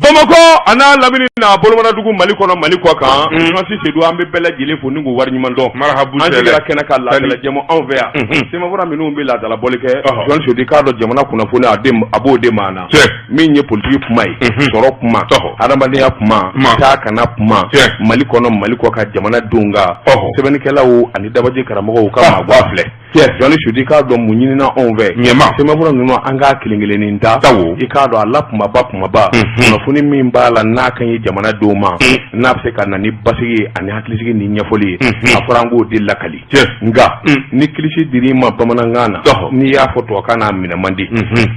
Bamakɔ a n'a lamini n'a bolomanadugu, Mali kɔnɔ, Mali kɔ kan, Journaliste Seydou, an bɛ bɛɛ lajɛlen fo ni k'u waleɲuman dɔn. Marhabu. An sigira kɛnɛ kan laadala jɛmu anw fɛ yan. Sɛbɛnfura minnu bɛ laadala bɔli kɛ, Journaliste Seydou, i k'a dɔn jamana kunnafoni a b'o de maa na. Min ye politiki kuma ye, sɔrɔ kuma, hadamadenya kuma, taa kana kuma, Mali kɔnɔ, Mali kɔ kan, jamanadenw kan, sɛbɛnnikɛlaw ani dabaji karamɔgɔw ka maaguwa filɛ. Journaliste Seydou, i k'a dɔn mun ɲinina anw fɛ? Ɲɛma. Sɛbɛnfura ninnu, an k'a kelen kelennin ta. I k'a dɔn a la kumaba kumaba, kunnafoni min b'a la n'a ka ɲi jamanadenw ma, n'a bɛ se ka na ni basigi ani hakilisigi ni ɲɛfɔli ye, a fɔra an k'o de lakali. Nka ni kilisi dir'i ma bamanankan na, n'i y'a fɔ tubabukan na, a minɛ man di.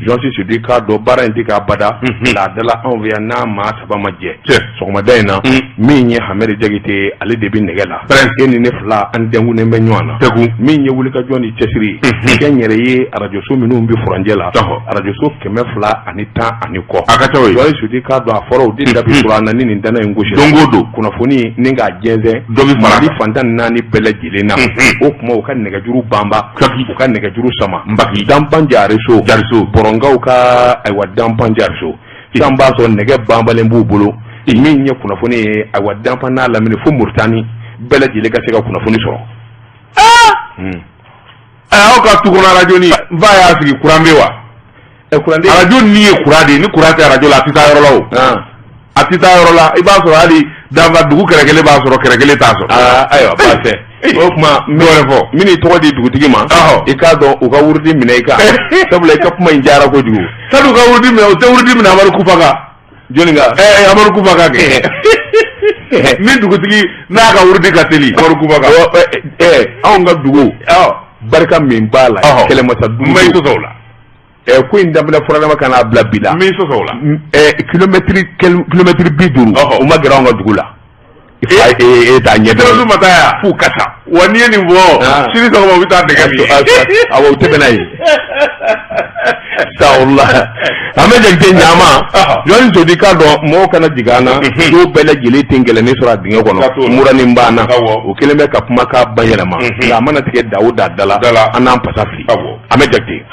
Journaliste Seydou, i k'a dɔn baara in tɛ k'a bada laadala anw fɛ yan n'a maa saba ma jɛ. Sɔgɔmada in na, min ye Hamɛdi Jakite, ale de bɛ nɛgɛ la. E ni ne fila, an dɛnkunnen bɛ ɲɔgɔn na. Min ye wulikajɔ ni cɛsiri ye, kɛ n yɛrɛ ye arajoso minnu bɛ furancɛ la, arajoso 210 ani kɔ. A ka ca o ye. Journaliste Seydou, i k'a dɔn a fɔra o de dabi sɔrɔ an na ni nin dana in gosi. Don o don. Kunnafoni ni k'a jɛnsɛn Dɔ bɛ fara a Mali kan. fan 14 bɛɛ lajɛlen na. O tuma u ka nɛgɛjuru banba, u ka nɛgɛjuru sama. Nbaki. Danpan jariso. Jariso. Bɔrɔnkaw ka, ayiwa, danpan jariso sisan b'a sɔrɔ nɛgɛ banbalen b'u bolo. Min ye kunnafoni ye, ayiwa, danpan n'a lamini fo Muritani, bɛɛ lajɛlen ka se ka kunnafoni sɔrɔ. Aw ka tu kɔnɔ arajo ni n fa y'a sigi, kuran bɛ wa? Ɛ, kuranden. Arajo ni ye kuran de ye. Ni kuran tɛ arajo la, a tɛ taa yɔrɔ la o. A tɛ taa yɔrɔ la. I b'a sɔrɔ hali danfa dugu kɛrɛ kelen b'a sɔrɔ, kɛrɛ kelen t'a sɔrɔ. Aa, ayiwa, baasi tɛ. O tuma Dɔ wɛrɛ fɔ. n bɛn'i tɔgɔ di dugutigi ma. I k'a dɔn u ka wurudi minɛ i kan, sabula i ka kuma in diyara kojugu. Sani u ka wurudi minɛ, u tɛ wurudi minɛ Amadu Kufa kan. Jɔnni ka? Ɛ, Amadu Kufa kan kɛ. Ni dugutigi n'a ka wurudi ka teli Amadu Kufa kan. Ɛ, anw ka dugu, barika min b'a la, kɛlɛmasa dugu. N bɛ i sɔsɔ o la. Ɛ, ko in daminɛ furadama ka n'a bila bi la. N bɛ i sɔsɔ o la. Ɛ, kilomɛtiri 50, u ma gɛrɛ anw ka dugu la. E e t'a ɲɛ Sirasi dɔn. ma taa yan. F'u ka sa. Wa n'i ye nin fɔ, sini sɔgɔma u bɛ taa nɛgɛ min. Awɔ, u tɛ bɛn n'a ye. Sawula, an bɛ Jakite ɲama. Jɔnni Sodi, k'a dɔn mɔgɔw kana jigin an na. Dɔw bɛɛ lajɛlen tɛ gɛlɛnni sɔrɔ a dingɛ Ka t'o kɔnɔ. la. Muranin b'an na. O kɛlen bɛ ka kumakan bayɛlɛma. Nka a mana tigɛ da o da da la, Da la. an n'an pasa fili. An bɛ Jakite.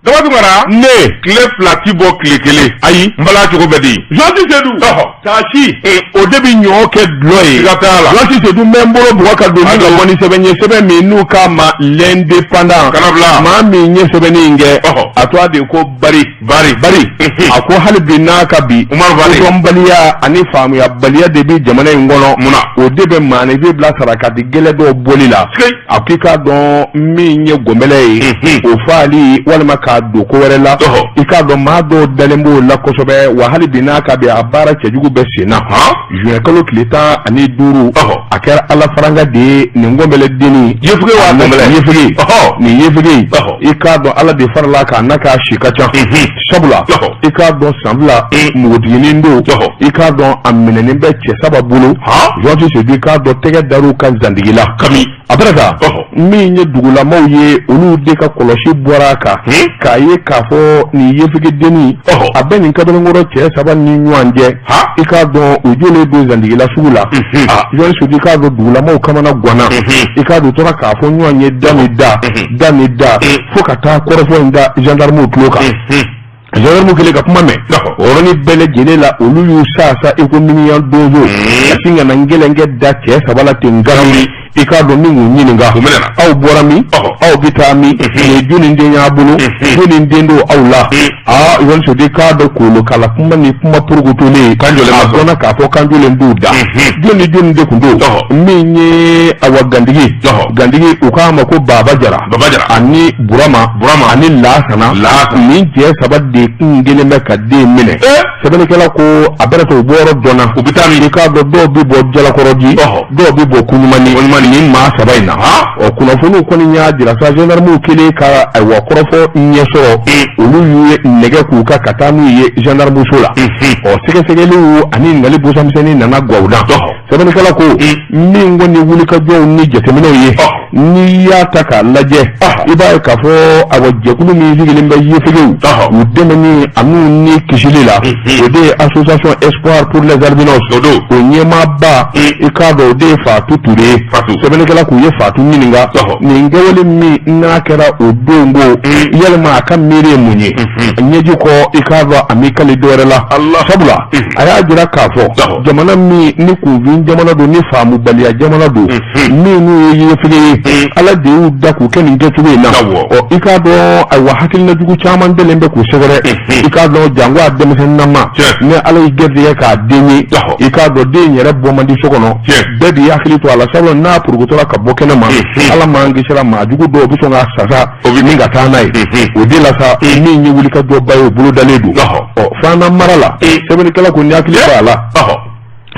Daba Tunkara. Ne. Tile fila ti bɔ tile kelen. Ayi. N bala cogo bɛ di? Journaliste Seydou. Taasi. O de bɛ ɲɔ kɛ dulɔ ye. Siga t'a la. Journaliste Seydou, n bɛ n bolo bugɔ ka don ni ka bɔ ni sɛbɛn ye, sɛbɛn min n'u k'a ma L'Indépendant. Kana bila. Maa min ye sɛbɛnni in kɛ, a tɔgɔ de ko Bari. Bari. Bari. A ko hali bi n'a ka bi. Umaru Bari. Kodɔnbaliya ani faamuyabaliya de bɛ jamana in kɔnɔ. Munna? O de bɛ maaninfin bila sarakati gɛlɛ dɔw bɔli la. A k'i k'a dɔn min ye gɔnbɛlɛ ye, o faali walima k'a don ko wɛrɛ la, i k'a dɔn maa dɔw dalen b'o la kosɛbɛ. Wa hali bi n'a ka bi, a baara cɛjugu bɛ sen na. Juin kalo tile 15, a kɛra Ala faranga de ye nin gɔnbɛlɛ dennin. Yefuge wa gɔnbɛlɛ? Yefuge. Nin yefuge, i k'a dɔn Ala de farala k'a n'a k'a si ka ca, sabula i k'a dɔn san 2 npogotiginin don. I k'a dɔn a minɛnen bɛ cɛ saba bolo. Journaliste Seydou, i k'a dɔn tɛgɛ dar'u kan zandigi la. Kami. A bɛna ta min ye dugulamaw ye, olu de ka kɔlɔsi bɔra a kan k'a ye k'a fɔ nin yefuge dennin, a bɛ nin kamalenkɔrɔ cɛ saba ni ɲɔgɔn cɛ. I k'a dɔn u jɔlen don zandigila sugu la. Journaliste Seydou, i k'a dɔn dugulamaw kamana ganna. I k'a dɔn u tora k'a fɔ ɲɔgɔn ye da ni da, da ni da, fo ka taa kɔrɔfɔ in da gendarmew tulo kan. Gendarmew kɛlen ka kuma mɛn, o yɔrɔnin bɛɛ lajɛlen la, olu y'u sasa i ko miniyan donso, ka sin ka na ngɛlɛnkɛ da cɛ saba la ten garamu. I k'a dɔn min k'u ɲininka: aw bɔra min? Aw bɛ taa min? Nin ye jɔnni den y'a bolo? Jɔnni den don aw la? Aa, Journaliste Seydou, i k'a dɔn kolokala kuma ni kuma porokotolen, a dɔnna k'a fɔ kanjolen b'u da. Jɔnni jɔnni de tun don? Min ye, awa, Gandigi, Gandigi, u k'a ma ko Baba Jara. Baba Jara. Ani Burama. Burama. Ani Lasana. Lasana. Nin cɛ saba de kun kelen bɛ ka den minɛ. Sɛbɛnnikɛla ko a bɛna to u bɔyɔrɔ dɔnna. U bɛ taa min? I k'a dɔn dɔw bɛ bɔ Jalakɔrɔji, dɔw bɛ bɔ Kuɲumani. Nin maa saba in na, ɔ, kunnafoniw kɔni y'a jira sa, gendarmew kɛlen ka, ayiwa, kɔrɔfɔ ɲɛ sɔrɔ, olu ye nɛgɛ k'u kan ka taa n'u ye gendarme so la. Ɔ, sɛgɛsɛgɛliw ani ɲininkali busamisɛnnin nana gaw da. Sɛbɛnnikɛla ko min kɔni wulikajɔw ni jateminɛw ye, n'i y'a ta k'a lajɛ, i b'a ye k'a fɔ, awa, jɛkulu min sigilen bɛ yefegew u dɛmɛni an'u ni kisili la, o de ye Association Espoir pour les albinos. O ɲɛmaaba, i k'a dɔn o de ye Fatu Ture ye. Fatu. Sɛbɛnnikɛla k'u ye Fatu ɲininka nin kɛwale min n'a kɛra o don ko yalima a ka miiri ye mun ye. Ɲɛji kɔ i k'a dɔn a m'i kali dɔwɛrɛ la, sabula a y'a jira k'a fɔ jamana min ni kunfin jamana don, ni faamubaliya jamana don, minnu ye yefege ye, Ala de y'u da k'u kɛ nin kɛcogo in na. Ɔ i k'a dɔn ayiwa hakilina jugu caman dalen bɛ k'u sɛgɛrɛ. I k'a dɔn janko a denmisɛnninnama, ni Ala y'i garijɛgɛ k'a den ye, i k'a dɔn den yɛrɛ bɔ man di so kɔnɔ, bɛɛ b'i hakili to a la, sabula n'a porokotora ka bɔ kɛnɛ ma, Ala m'an kisira maa jugu dɔw bɛ sɔn k'a sasa ni ka taa n'a ye. O de la sa min ye wulikajɔba ye, o bolo dalen don. Ɔ Fana mara la, sɛbɛnnikɛla ko ni hakili b'a la,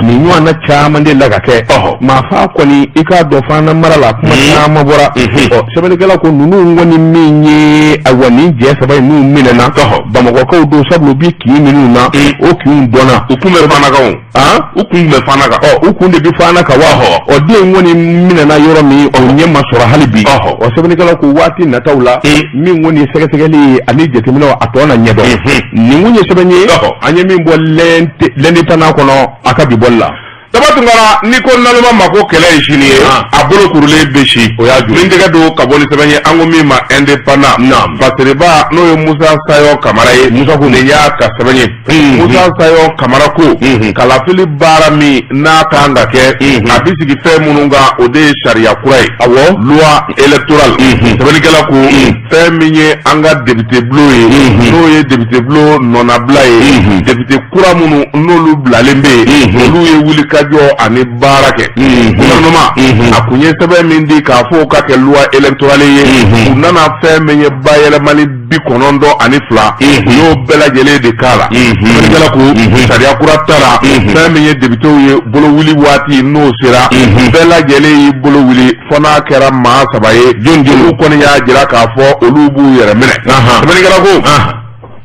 nin ɲɔgɔnna caman de la ka kɛ maa fa kɔni. I k'a dɔn Fana mara la kuma caman bɔra. Ɔ sɛbɛnnikɛla ko ninnu kɔni min ye, ayiwa nin jɛ saba in n'u minɛna, Bamakɔkaw don, sabula u bi kin minnu na, o kinw dɔnna. U kun bɛ Fana kan o, u kun bɛ Fana kan. Ɔ u kun de bɛ Fana kan wa. Ɔ den kɔni minɛna yɔrɔ min, o ɲɛ ma sɔrɔ hali bi. Ɔ sɛbɛnnikɛla ko waati nataw la, min kɔni ye sɛgɛsɛgɛli ye ani jateminɛw, a tɔ na ɲɛdɔn. Nin kun ye sɛbɛn ye an ye min bɔ L'Indépendant kɔnɔ a ka bi bɔli la. Daba Tunkara, n'i ko naloma ma ko kɛlɛ ye sini ye, a bolo kurulen bɛ si. O y'a jɔ. Min tɛgɛ don ka bɔ ni sɛbɛn ye, an ko min ma Indépendant. Fasiriba n'o ye Musa Sayɔ Kamara ye. Musa ko nin y'a ka sɛbɛn ye. Musa Sayɔ Kamara ko kalafili baara min n'a kan ka kɛ, a bɛ sigi fɛn minnu kan, o de ye sariya kura ye. Awɔ. Loi électorale. Sɛbɛnnikɛla ko fɛn min ye an ka député bulon ye, n'o ye député bulon nɔnabila ye, député kura minnu n'olu bilalen bɛ yen, olu ye wulikajɔ ani baara kɛ. Gouvernement a kun ye sɛbɛn min di k'a fɔ o ka kɛ loi électorale ye, u nana fɛn min ye bayɛlɛmali 92, u y'o bɛɛ lajɛlen de k'a la. Sɛbɛnnikɛla ko sariya kura taara, fɛn min ye députéw ye bolo wuli waati n'o sera, bɛɛ lajɛlen y'i bolo wuli fo n'a kɛra maa saba ye. Olu kɔni y'a jira k'a fɔ olu b'u yɛrɛ minɛ. Sɛbɛnnikɛla ko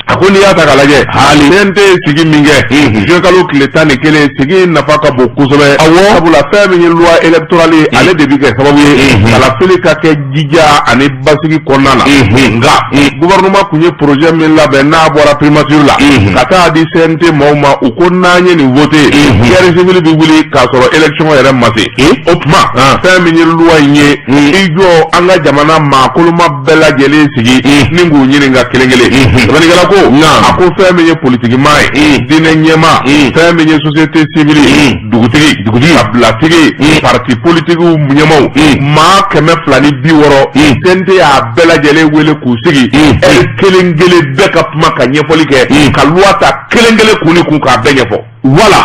a ko n'i y'a ta k'a lajɛ, CNT ye sigi min kɛ juin kalo tile 11, sigi nafa ka bon kosɛbɛ. Sabula fɛn min ye loi électorale ye, ale de bi kɛ sababu ye kalafili ka kɛ jija ani basigi kɔnɔna na. Nka gouvernement kun ye projet min labɛn n'a bɔra primature la ka taa di CNT maaw ma, u ko n'an ye nin voté, guerre civile bi wuli k'a sɔrɔ élection yɛrɛ ma se. O tuma fɛn min ye loi in ye, i jɔ an ka jamana maakoloma bɛɛ lajɛlen sigi ni k'u ɲininka kelen kelen. Sɛbɛnnikɛla ko a ko fɛn min ye politiki maa ye, diinɛ ɲɛmaa, fɛn min ye société civile ye, dugutigi, kabilatigi, parti politikiw ɲɛmaaw, maa 260, CNT y'a bɛɛ lajɛlen wele k'u sigi ɛri kelen kelen, bɛɛ ka kuma ka ɲɛfɔli kɛ, ka loi ta kelen kelen kun ni kun k'a bɛɛ ɲɛfɔ. Voilà,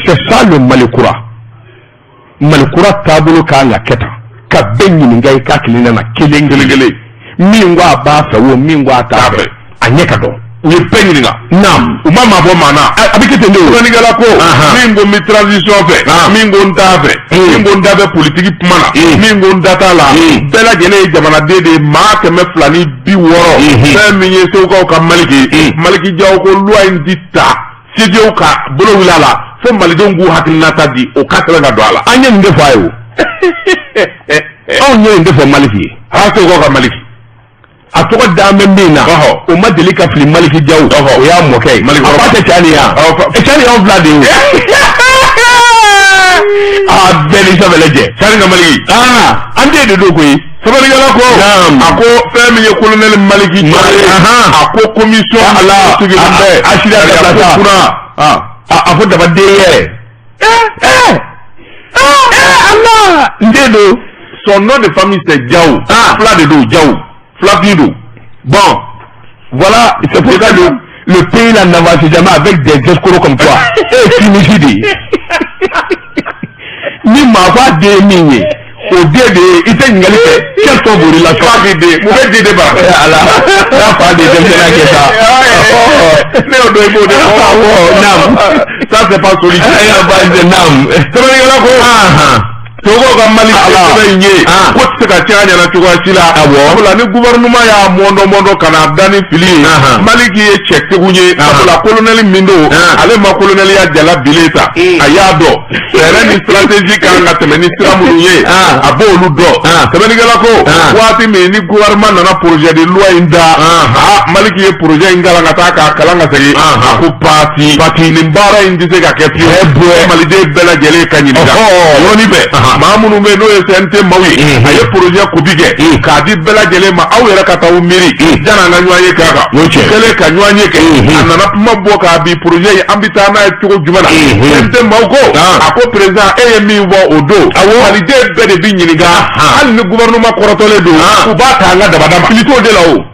c'est ça le Mali kura. Mali kura taabolo kan ka kɛ tan, ka bɛɛ ɲininka i ka hakilina na kelen kelen kelen. Min ko a b'a fɛ o, min ko a t'a fɛ, a ɲɛ ka dɔn. U ye bɛɛ ɲininka. U ma maa bɔ maa na. A bɛ kɛ ten de o. Sɛbɛnnikɛla ko min ko n bɛ transition fɛ, min ko n t'a fɛ, min ko n da bɛ politiki kuma na, min ko n da t'a la, bɛɛ lajɛlen ye jamanaden de ye, maa 260. Fɛn min ye Segukaw ka Maliki, Maliki Jaw ko loi in ti ta CEDEAO ka bolo wuli a la fo malidenw k'u hakilinata di, o ka sɛbɛn ka don a la. An ye nin de fɔ a ye o. Anw ye nin de fɔ Maliki ye. Segukaw ka Maliki. A tɔgɔ d'an bɛ min na, o ma deli ka fili. Maliki Jaw, o y'a mɔkɛ ye. Maliki a fa tɛ Cani yan, Cani y'anw fila de ye o. A bɛɛ ni sɛbɛlɛ jɛ. Cani ka Maliki. An den de don koyi. Sɛbɛnnikɛla ko a ko fɛn min ye colonel Maliki Jaw ye, a ko commission ala sigilen bɛ a sira sariya ko kunna. A fɔ dabaden yɛrɛ. Ala n den don. Son nom de famille c'est Diaw. Fila de don, Diaw. Filafin don. Bon, voilà, c'est pour ça que le pays là n'avance jamais avec des escrocs comme toi. E Tunisie de ye. Ni maa ko a den ye min ye, o den de ye, i tɛ ɲininkali kɛ, quelles sont vos relations? Fa k'i den, mun bɛ den de bara? Ala, n'a fa de ye denmisɛnninya kɛ sa. Ne y'o dɔn, i b'o de fɔ. Awɔ, naam. Ça c'est pas solide. Ayiwa, baasi naam. Sɛbɛnnikɛla ko Togo ka Mali sɛbɛn in ye ko tɛ se ka tiɲɛ a ɲɛna cogoya si la. Sabula ni gouvernement y'a mɔndɔ mɔndɔ ka n'a da ni fili ye, Maliki ye cɛ kegun ye. Sabula colonel min don, ale ma colonel ya jala bilen ta, a y'a dɔn. Fɛɛrɛ ni stratégie kan ka tɛmɛ ni sira minnu ye, a b'olu dɔn. Sɛbɛnnikɛla ko waati min ni gouvernement nana projet de loi in da, aa, Maliki ye projet in kalan ka taa k'a kalan ka segin, a ko pati pati, nin baara in tɛ se ka kɛ fiyewu, maliden bɛɛ lajɛlen ka ɲininka. Yɔrɔnin bɛɛ, maa minnu bɛ yen n'o ye CNT maaw ye, a ye projet copie kɛ k'a di bɛɛ lajɛlen ma, aw yɛrɛ ka taa aw miiri janni an ka ɲɔgɔn ye k'a kan. Kɛlen ka ɲɔgɔn ye kɛ, a nana kuma bɔ k'a bi projet in, an bɛ taa n'a ye cogo jumɛn na? CNT maaw ko, a ko président, e ye min fɔ o don, maliden bɛɛ de bi ɲininka, hali ni gouvernement kɔrɔtɔlen don, u b'a ta an ka dabada ma. Fili t'o de la o,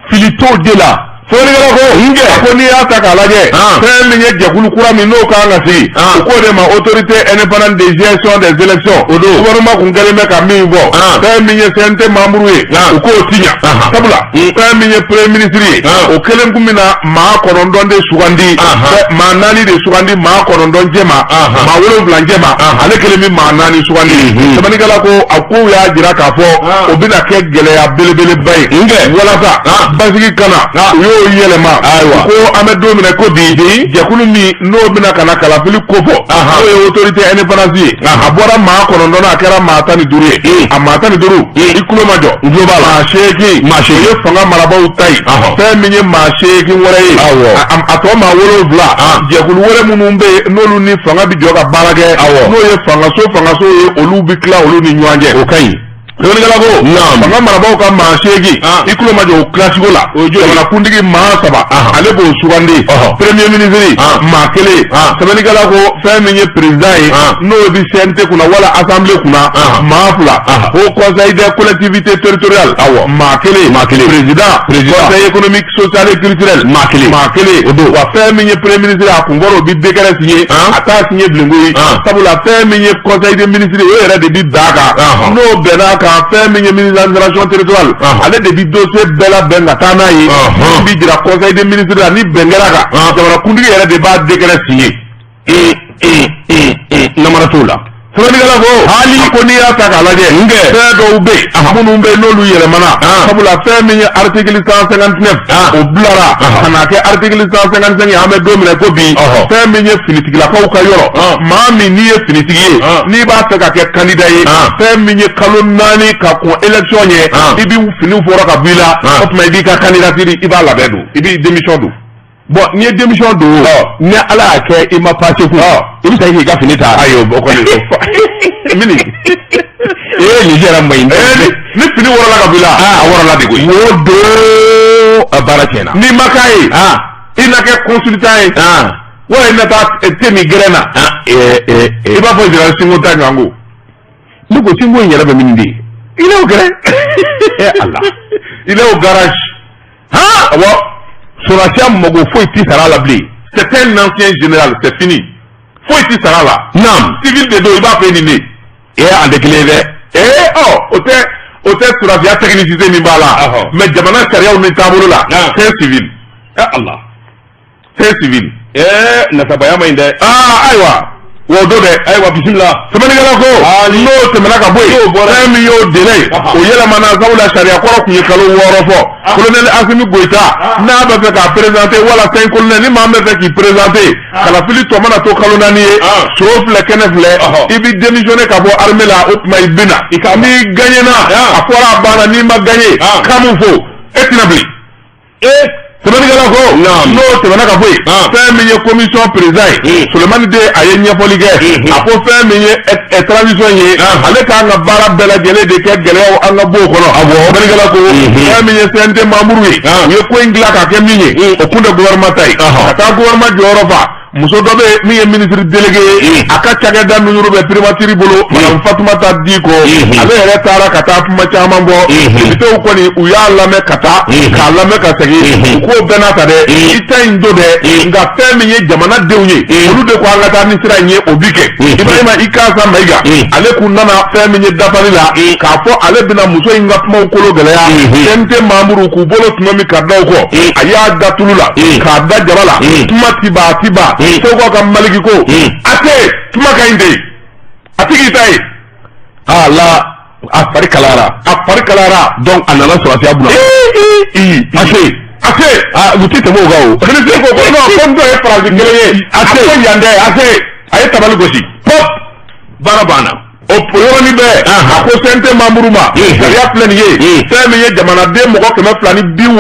fili t'o de la. Sɛbɛnnikɛla ko a ko n'i y'a ta k'a lajɛ, fɛn min ye jɛkulu kura min n'o kan ka sigi, u k'o de ma autorité indépendante de gestion des élections. O don gouvernement kun kɛlen bɛ ka min fɔ, fɛn min ye CNT membre ye, u k'o ti ɲa, sabula fɛn min ye premier ministre ye, o kelen kun bɛna maa 9 de sugandi, maa 4 de sugandi maa 9 cɛma, maa 7 cɛma, ale kelen bɛ maa 4 sugandi. Sɛbɛnnikɛla ko a kow y'a jira k'a fɔ o bɛna kɛ gɛlɛya belebeleba ye walasa basigi kana, u y'o yɛlɛma. Ko an bɛ don min na ko bi, jɛkulu min n'o bɛna ka na kalafili kofɔ, n'o ye autorité indépendance ye, a bɔra maa 9 na, a kɛra maa 15 ye. A maa 15, i tulo ma jɔ, n tulo b'a la, maa 8, maa 8 o ye fanga marabaaw ta ye. Fɛn min ye maa 8 wɛrɛ ye, a tɔ maa 7, jɛkulu wɛrɛ minnu bɛ yen n'olu ni fanga bɛ jɔ ka baara kɛ, n'o ye fangaso ye, olu bɛ tila olu ni ɲɔgɔn cɛ. O ka ɲi. Sɛbɛnnikɛla ko fanga marabaaw ka maa 8, i tulo ma jɔ o kilasigo la, jamanakuntigi maa 3, ale b'o sugandi, premier ministre maa 1. Sɛbɛnnikɛla ko fɛn min ye président ye, n'o bɛ CNT kunna wala assemblée kunna, maa 2, haut conseil des collectivités territoriales maa 1, maa 1, président conseil économique, social et culturel maa 1, maa 1. O don wa, fɛn min ye premier ministre, a kun fɔra o bɛ décret signé, a t'a signé bilen koyi, sabula fɛn min ye conseil des ministres, o yɛrɛ de bɛ bɛn a kan. N'o bɛnna a kan, fɛn min ye ministre de l'administration territoriale, ale de bi dossier bɛɛ labɛn ka taa n'a ye, min bi jira conseil des ministres la, ni bɛn kɛra kan, jamanakuntigi yɛrɛ de b'a décret signé. Namara t'o la. Sɛbɛnnikɛla ko hali ko n'i y'a ta k'a lajɛ, fɛn dɔw bɛ yen minnu bɛ yen n'olu yɛlɛmana, sabula fɛn min ye article 159, o bilara ka n'a kɛ article 155 ye. An bɛ don min na ko bi, fɛn min ye finitigilakaw ka yɔrɔ, maa min n'i ye finitigi ye, n'i b'a fɛ ka kɛ candidat ye, fɛn min ye kalo 4 ka kɔn élection ɲɛ, i bɛ finiw fɔra ka bɔ i la, o tuma i b'i ka candidature i b'a labɛn don, i b'i démission don. Bon, n'i ye démission don, ni Ala y'a kɛ i ma passé kun, i bɛ segin k'i ka fini ta. Ayi, o kɔni mini. Ee, nin yɛrɛ man ɲi. Ni fini wɔrɔla ka bɔ i la, a wɔrɔla de koyi. O don a baara tiɲɛna. N'i ma k'a ye, i na kɛ consultant ye, wala i na taa te min gɛrɛn na, i b'a fɔ général Sinko ta ɲɔgɔn ko. Ne ko Sinko in yɛrɛ bɛ min de ye? Il est au gɛrɛn. Ala. Il est au garage. Han, awɔ. Sɔrɔdasiya mago foyi ti sara la bilen. C'est un ancien général, c'est fini. Foyi ti sara la. Naam. Civil de don, i b'a fɛ nin de. Ee, an tɛ kelen ye dɛ. Ee, ɔ, o tɛ sɔrɔdasiya technicité min b'a la, mais jamana sariyaw ni taabolo la, c'est un civil. Ala. C'est un civil. Ee, nasabaya man ɲi dɛ. Aa, ayiwa. Wa o don dɛ. Ayiwa, bisimila. Sɛbɛnnikɛla ko n'o tɛmɛna ka bɔ yen, fɛn min y'o délai ye, o yɛlɛmana, sabula sariya kɔrɔ tun ye kalo 6 fɔ. Colonel Assimi Goïta n'a bɛ fɛ k'a présenter, wala cinq colonel, ni maa min bɛ fɛ k'i présenter, kalafili tɔ mana to kalo 4 ye, so filɛ, kɛnɛ filɛ, i bɛ démissionner ka bɔ armée la, o tuma i bɛ na. N'i gagné na, a fɔra a banna, n'i ma gagné, kan mun fɔ, e tɛna bilen. Sɛbɛnnikɛla ko n'o tɛmɛna ka bɔ yen, fɛn min ye commission président ye, Souleymane Den, a ye ɲɛfɔli kɛ, a ko fɛn min ye transition ye, ale k'an ka baara bɛɛ lajɛlen de kɛ gɛlɛyaw an ka bɔ o kɔnɔ. Sɛbɛnnikɛla ko fɛn min ye CNT membre ye, u ye ko in dilan k'a kɛ min ye, o kun tɛ gouvernement ta ye, ka taa gouvernement jɔyɔrɔ fa. Muso dɔ bɛ yen min ye ministre délégué ye, a ka cakɛda ninnu bɛ primature bolo, madame Fatumata Diko, ale yɛrɛ taara ka taa kuma caman fɔ. Députéw kɔni, u y'a lamɛn ka taa k'a lamɛn ka segin, u k'o bɛɛ n'a ta dɛ, i ta in don dɛ, nka fɛn min ye jamanadenw ye, olu de ko an ka taa ni sira in ye, o bi kɛ. Ibrahima Ikasa Mayiga, ale kun nana fɛn min ye dafali la, k'a fɔ ale bɛna muso in ka kumaw kolo gɛlɛya. CNT membre k'u bolo tuma min ka da o kɔ, a y'a da tulu la k'a da jaba la, kuma ti ba a ti ba. Segu ka Maliki ko a tɛ kuma ka ɲi ten, a tigi ta ye. Ala, a fari kalayara. A fari kalayara. Donc a nana sɔrɔdasiya bila. A tɛ, a tɛ. Aa, u tɛ tɛmɛ o kan o. Ministre ko ko non, ko n dɔ ye faransi kelen ye. A tɛ, ko yan dɛ, a tɛ. A ye tabali gosi. Pop, baara banna. O yɔrɔnin bɛɛ, a ko CNT membre ma, sariya filɛ nin ye, fɛn min ye jamanaden mɔgɔ 260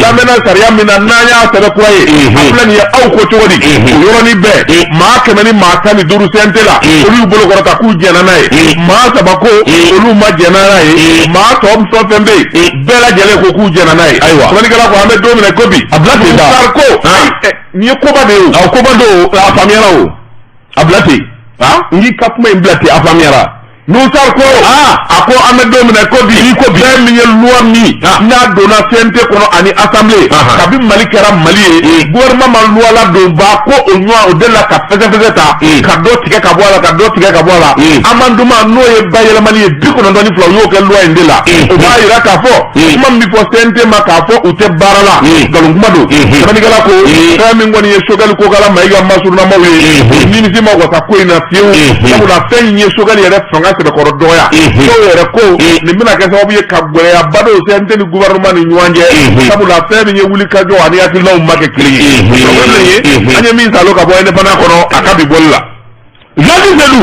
lamɛnna sariya min na, n'an y'a sɛbɛn kura ye, a filɛ nin ye, aw ko cogo di? O yɔrɔnin bɛɛ, maa 115 CNT la, olu y'u bolo kɔrɔta k'u jɛnna n'a ye. Maa saba ko olu ma jɛnna n'a ye. Maa tɔ fɛn fɛn bɛ yen, bɛɛ lajɛlen ko k'u jɛnna n'a ye. Ayiwa. Sɛbɛnnikɛla ko an bɛ don min na ko bi, A bila ten da. Sarr ko nin ye koba de ye o. A koba don, a faamuyara o. A bila ten. N k'i ka kuma in bila ten, a faamuyara. Moussa ko, a ko an bɛ don min na ko bi, I ko bi. Fɛn min ye loi min n'a donna CNT kɔnɔ ani assemblée, kabi Mali kɛra Mali ye, gouvernement ma loi ladon ba ko o ɲɔgɔn o delila ka fɛsɛfɛsɛ ta ka dɔ tigɛ ka bɔ a la, ka dɔ tigɛ ka bɔ a la. Amendement n'o ye bayɛlɛmali ye 92, u y'o kɛ loi in de la. O b'a yira k'a fɔ kuma min bɛ fɔ CNT ma k'a fɔ u tɛ baara la, nkalon kuma don. Sɛbɛnnikɛla ko fɛn min kɔni ye Choguel Kokalla Maïga masurunamaw ye, u nimisi ma wasa ko in na fiyewu, sabula fɛn in ye Choguel yɛrɛ fanga sɛbɛkɔrɔ dɔgɔya. Dɔw yɛrɛ ko nin bɛna kɛ sababu ye ka gɛlɛyaba don CNT ni gouvernement ni ɲɔgɔn cɛ, sabula fɛn min ye wulikajɔ ani hakilinaw ma kɛ kelen ye. O ye an ye min salo ka bɔ indépendant kɔnɔ a ka bi bɔli la. Jɔnni Sedu,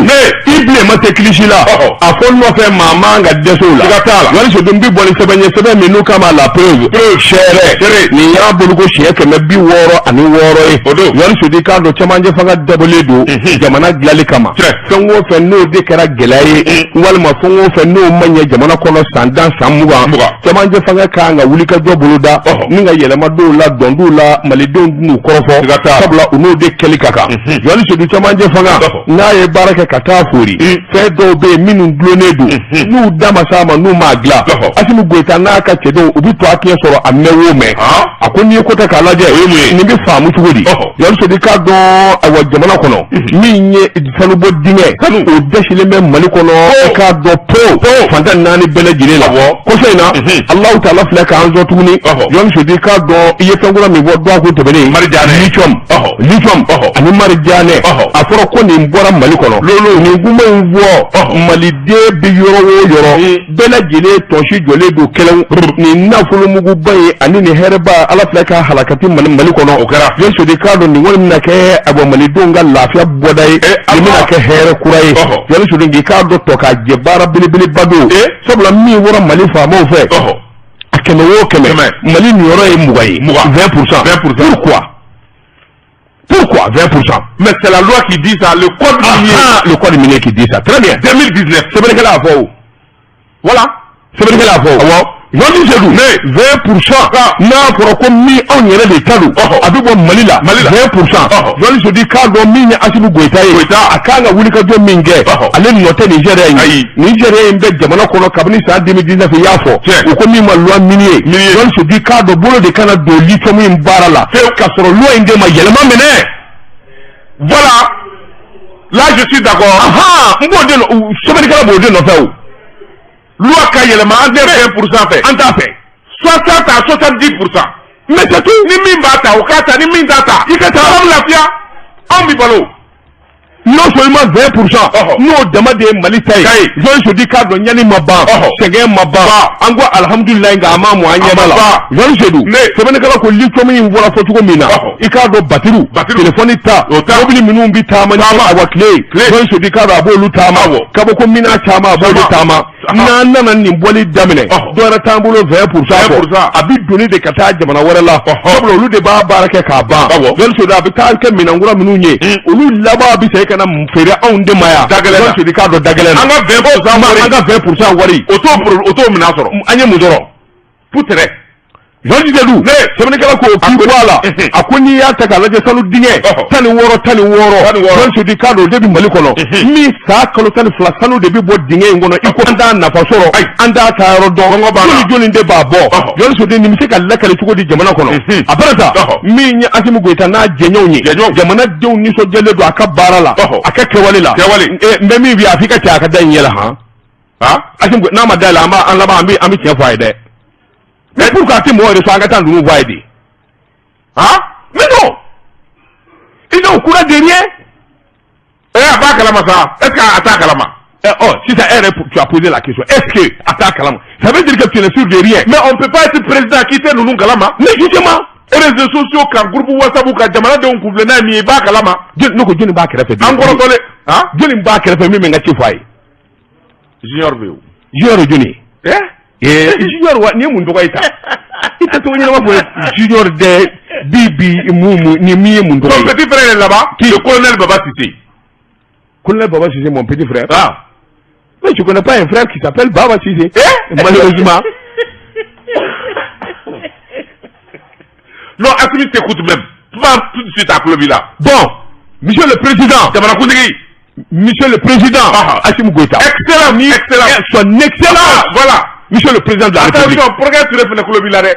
i bilen ma se kilisi la, a fɔ nɔfɛ maa man ka dɛsɛ o la. Siga t'a la. Jɔnni Sedu, n bɛ bɔ ni sɛbɛn ye, sɛbɛn min n'u kama la preuve. Sɛrɛ nin y'a boloko siɲɛ 666 ye. O don. Jɔnni Sedu, i k'a dɔn cɛmancɛ fanga dabɔlen don jamana dilanli kama. Fɛn o fɛn n'o de kɛra gɛlɛya ye, walima fɛn o fɛn n'o ma ɲɛ jamana kɔnɔ san 10 san 20, cɛmancɛ fanga kan ka wulikajɔ boloda ni ka yɛlɛma dɔw la dɔn dɔw la, malidenw n'u kɔrɔfɔ, sabula u n'o de kɛli ka kan. Jɔnni Sedu, cɛmancɛ fanga n'a ye baara kɛ ka taa foori, fɛn dɔw bɛ yen minnu dulonnen don, n'u da ma s'a ma, n'u m'a dilan, Asimi Goyita n'a ka cɛdenw, u bɛ to a tiɲɛ sɔrɔ a mɛn o mɛn. A ko n'i ye ko ta k'a lajɛ, nin bɛ faamu cogo di? Jɔnni Sedu, k'a dɔn ayiwa jamana kɔnɔ min ye sanubɔ dingɛ, o dɛsɛlen bɛ Mali kɔnɔ, i k'a dɔn po fantan naani bɛɛ lajɛlen la. Kɔfɛ in na, Alahu taala filɛ k'an zɔ tuguni. Jɔnni Sedu, i k'a dɔn i ye fɛn kura min fɔ dɔgɔkun tɛmɛnen, lithium ani marijanɛ, a fɔra ko nin bɔra Mali kɔnɔ. Nin kuma in fɔ, maliden bɛ yɔrɔ o yɔrɔ, bɛɛ lajɛlen tɔnsi jɔlen don kɛlɛw nin nafolomuguba ye ani nin hɛrɛba Ala filɛ ka halakati Mali Mali kɔnɔ. O kɛra. Jɔnni Sedu, k'a dɔn nin kɔni bɛna kɛ ayiwa malidenw ka lafiya bɔda ye, nin bɛna kɛ hɛrɛ kura ye. Jɔnni Sedu, k'i k'a dɔn tɔ k'a jɛ baara belebeleba don, sabula min bɔra Mali faamaw fɛ, a 100 o 100, Mali niyɔrɔ ye 20 ye, 20%. 20%. Pourquoi? Pourquoi 20%? Mais c'est la loi qui dit ça, le code minier. Ah, le code minier qui dit ça. Très bien. 2019. Sɛbɛnnikɛla y'a fɔ o. Voilà. Sɛbɛnnikɛla y'a fɔ o. Awɔ. Jɔnni Sedu, 20%, n'a fɔra ko min anw yɛrɛ de ta don, a bɛ bɔ Mali la, Mali la. 20%. Jɔnni Sedu, k'a dɔn min ye Asimi Goyita ye, a kan ka wulikajɔ min kɛ, ale nɔ tɛ nin sariya in ye. Nin sariya in bɛ jamana kɔnɔ kabini san 2019, i y'a fɔ, u ko min ma loi minier. Jɔnni Sedu, k'a dɔn bolo de kana don lithium in baara la, k'a sɔrɔ loi in de ma yɛlɛma minɛ. Voilà. Là, je suis d'accord. Ahan, n b'o de nɔ, sɛbɛnnikɛla b'o de nɔfɛ o. Loi ka yɛlɛma, an tɛ 20% fɛ. An t'a fɛ. 60 à 70%. Mais c'est tout. Ni min b'a ta, o k'a ta, ni min t'a ta, I ka taa. An bɛ lafiya. Anw bi balo. Non seulement 20%, n'o dama de ye Mali ta ye. Jɔnni Sedu, k'a dɔn ɲani ma ban, sɛgɛn ma ban, an ko alihamudulilayi, nka a ma mɔ an ɲɛ b'a la. Jɔnni Sedu, sɛbɛnnikɛla ko lithium in bɔra fɔ cogo min na, i k'a dɔn batiriw, telefɔni ta, mobili minnu bɛ taama ni awa tile, Jɔnni Sedu, k'a dɔn a b'olu taama, kabako minan caman a b'olu taama. N'an nana nin bɔli daminɛ, dɔwɛrɛ t'an bolo 20% kɔ, a bɛ doni de ka taa jamana wɛrɛ la, sabula olu de b'a baara kɛ k'a ban. Jɔnni Sedu, a bɛ taa kɛ minɛnkura minnu ye, olu laban bɛ segin ka na feere anw de ma yan. Da gɛlɛn na. Jɔnni Sedu, k'a dɔn da gɛlɛn na. An ka 20% wari. An ka 20% wari. O t'o minɛn sɔrɔ. An ye mun sɔrɔ? Putere. Jɔnni Sedu, sɛbɛnnikɛla ko k'i bɔ a la, a ko n'i y'a ta k'a lajɛ, sanu dingɛ 16 16, Jɔnni Sedu, k'a dɔn o de bɛ Mali kɔnɔ, min san kalo 12 sanu de bɛ bɔ dingɛ in kɔnɔ, i ko an t'a nafa sɔrɔ, an t'a taayɔrɔ dɔn, joli joli de b'a bɔ. Jɔnni Sedu, nin bɛ se ka lakali cogo di jamana kɔnɔ? A bɛrɛ ta min ye Asimi Goyita n'a jɛɲɔgɔnw ye, jamanadenw nisɔndiyalen don a ka baara la, a ka kɛwale la. N bɛ min f'i ye, a f'i ka cɛ a ka da in yɛlɛ han. Asimi n'a ma da yɛlɛ, an b'a an laban, an bɛ tiɲɛ fɔ a ye dɛ. Mais pourquoi a tɛ mɔgɔ yɛrɛ sɔn an ka taa ninnu fɔ a ye de? Han? Mais non, ils sont au courant de rien. A b'a kalama sa. Est-ce que a t'a kalama? Oh, sisan e yɛrɛ, tu as posé la question. Est-ce que a t'a kalama? Ça veut dire que tu n'es sûr de rien. Mais on peut pas être président k'i tɛ ninnu kalama. Mais justement, Réseaux sociaux kan, groupe WhatsApp kan, jamanadenw kunfilenna ye min ye, i b'a kalama. Ne ko jɔnni b'a kɛrɛfɛ? An kɔrɔtɔlen han. Jɔnni b'a kɛrɛfɛ min bɛ n ka ci fɔ a ye? Junior bɛ yen o. Junior ye jɔnni ye? Eh? Ee, junior wa, nin ye mun tɔgɔ ye tan? I tɛ tɔgɔ ɲɛnama fɔ junior dɛ. Bi bi mun mun ni min ye mun tɔgɔ Son ye? petit frère est là-bas. Qui? Le colonel Baba Cissé. Colonel Baba Cissé, mon petit frère? Ah. Mais je connais pas un frère qui s'appelle Baba Cissé. Eh? Malheureusement. Non, Assimi t'écoute même. Va tout de suite à Klobila. Bon, monsieur le président, Jamanakuntigi. monsieur le président, Ah. Assimi Goïta. Excellent, excellent. Eh, son excellence, Ah, voilà. monsieur le président de la République. Attention, progrès Touré fana Klobila dɛ.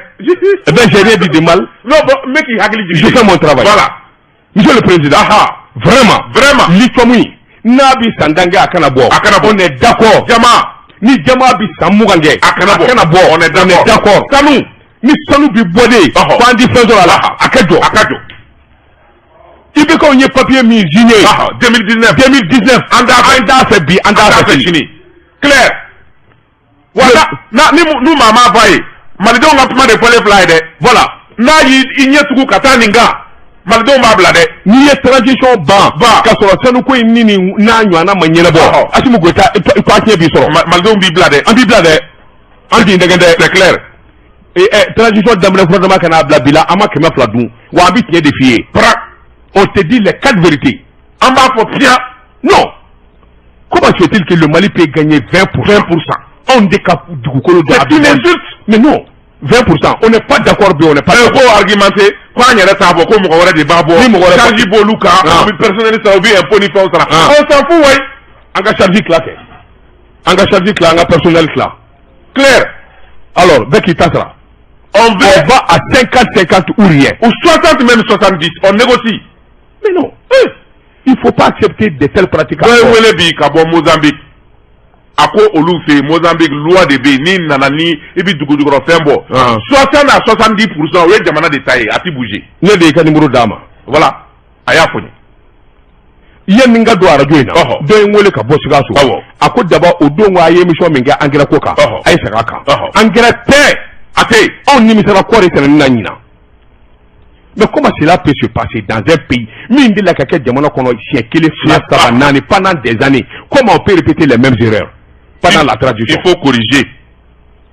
Eh ben, j'ai rien dit de mal. Non, bon, mec, il hakili jigin. Je fais mon travail. Voilà. Monsieur le président, Ah, vraiment, vraiment. Lithium in, n'a bi san 10 kɛ, a kana bɔ. A kana bɔ. On est d'accord. Jama. Ni jama bi san 20 kɛ, A kana bɔ. a kana bɔ. On est d'accord. On est d'accord. Sanu. Ni sanu bi bɔ de, Ɔhɔ. ko an ti fɛn sɔrɔ a la, a ka jɔ. A ka jɔ. IBK ye papier min signé. Ah, 2019. 2019. An t'a fɛ. An t'a fɛ bi, an t'a fɛ sini. Clair. Wa na ni n'u maa m'a fɔ a ye, malidenw ka kuma de fɔlen filɛ a ye dɛ. Voilà. N'a y'i i ɲɛ tugu ka taa nin kan, malidenw b'a bila dɛ. N'i ye transition ban, Ban. ka sɔrɔ sanuko in ni nin n'a ɲɔgɔnna ma ɲɛnabɔ, Ɔhɔ. Assimi Goïta, i ko a tiɲɛ b'i sɔrɔ. Malidenw b'i bila dɛ. An b'i bila dɛ, an t'i nɛgɛn dɛ. C'est clair. Ee ɛ, transition daminɛ furadama ka n'a bila bi la, an ma 200 dun wa, an bɛ tiɲɛ de f'i ye. Pra. On te dit les quatre vérités. An b'a fɔ piyan. Non, comment se fait-il que le Mali peut gagner 20%? 20%. Anw de ka dugukolo dɔn. C'est une insulte. Mais non, 20%, on n'est pas d'accord bi, on n'est pas Ko d'accord. argumenté ko an yɛrɛ t'a bɔ, ko mɔgɔ wɛrɛ de b'a bɔ. Ni mɔgɔ wɛrɛ charge b'olu kan. Ah. U bɛ personnel sara, u bɛ impôt ni fɛnw sara. Ah. On s'en fout wayi. An ka charge tila kɛ, an ka charge tila, an ka personnel tila. Clair. Alors bɛɛ k'i ta sara. On veut On va à 50-50 ou rien. Ou 60 même 70, on négocie. Mais non, eh, il faut pas accepter de telles pratiques. Dɔ ye wele bi ka bɔ Mozambique. A ko olu fɛ yen, Mozambique loi de bɛ yen, n'i nana ni i bɛ dugujukɔrɔfɛn bɔ. Ah. 60 à 70%, o ye jamana de ta ye, a ti bouger. Ne de y'i ka numéro d'a ma. Voilà, a y'a fɔ n ye. Yanni n ka don arajo in na, Ɔhɔ. dɔ ye n wele ka bɔ Sikaso. Awɔ. A ko Daba, o don ko a ye émission min kɛ engrais ko kan, Ɔhɔ. a ye segin a kan. Ɔhɔ. Engrais tɛ. A tɛ yen. Anw nimisara kɔɔri sɛnɛni na ɲinan. Mais comment cela peut se passer dans un pays min delila ka kɛ jamana kɔnɔ siɲɛ kelen, fila, saba, naani pendant des années? Comment on peut répéter les mêmes erreurs pendant la transition? Il faut corriger.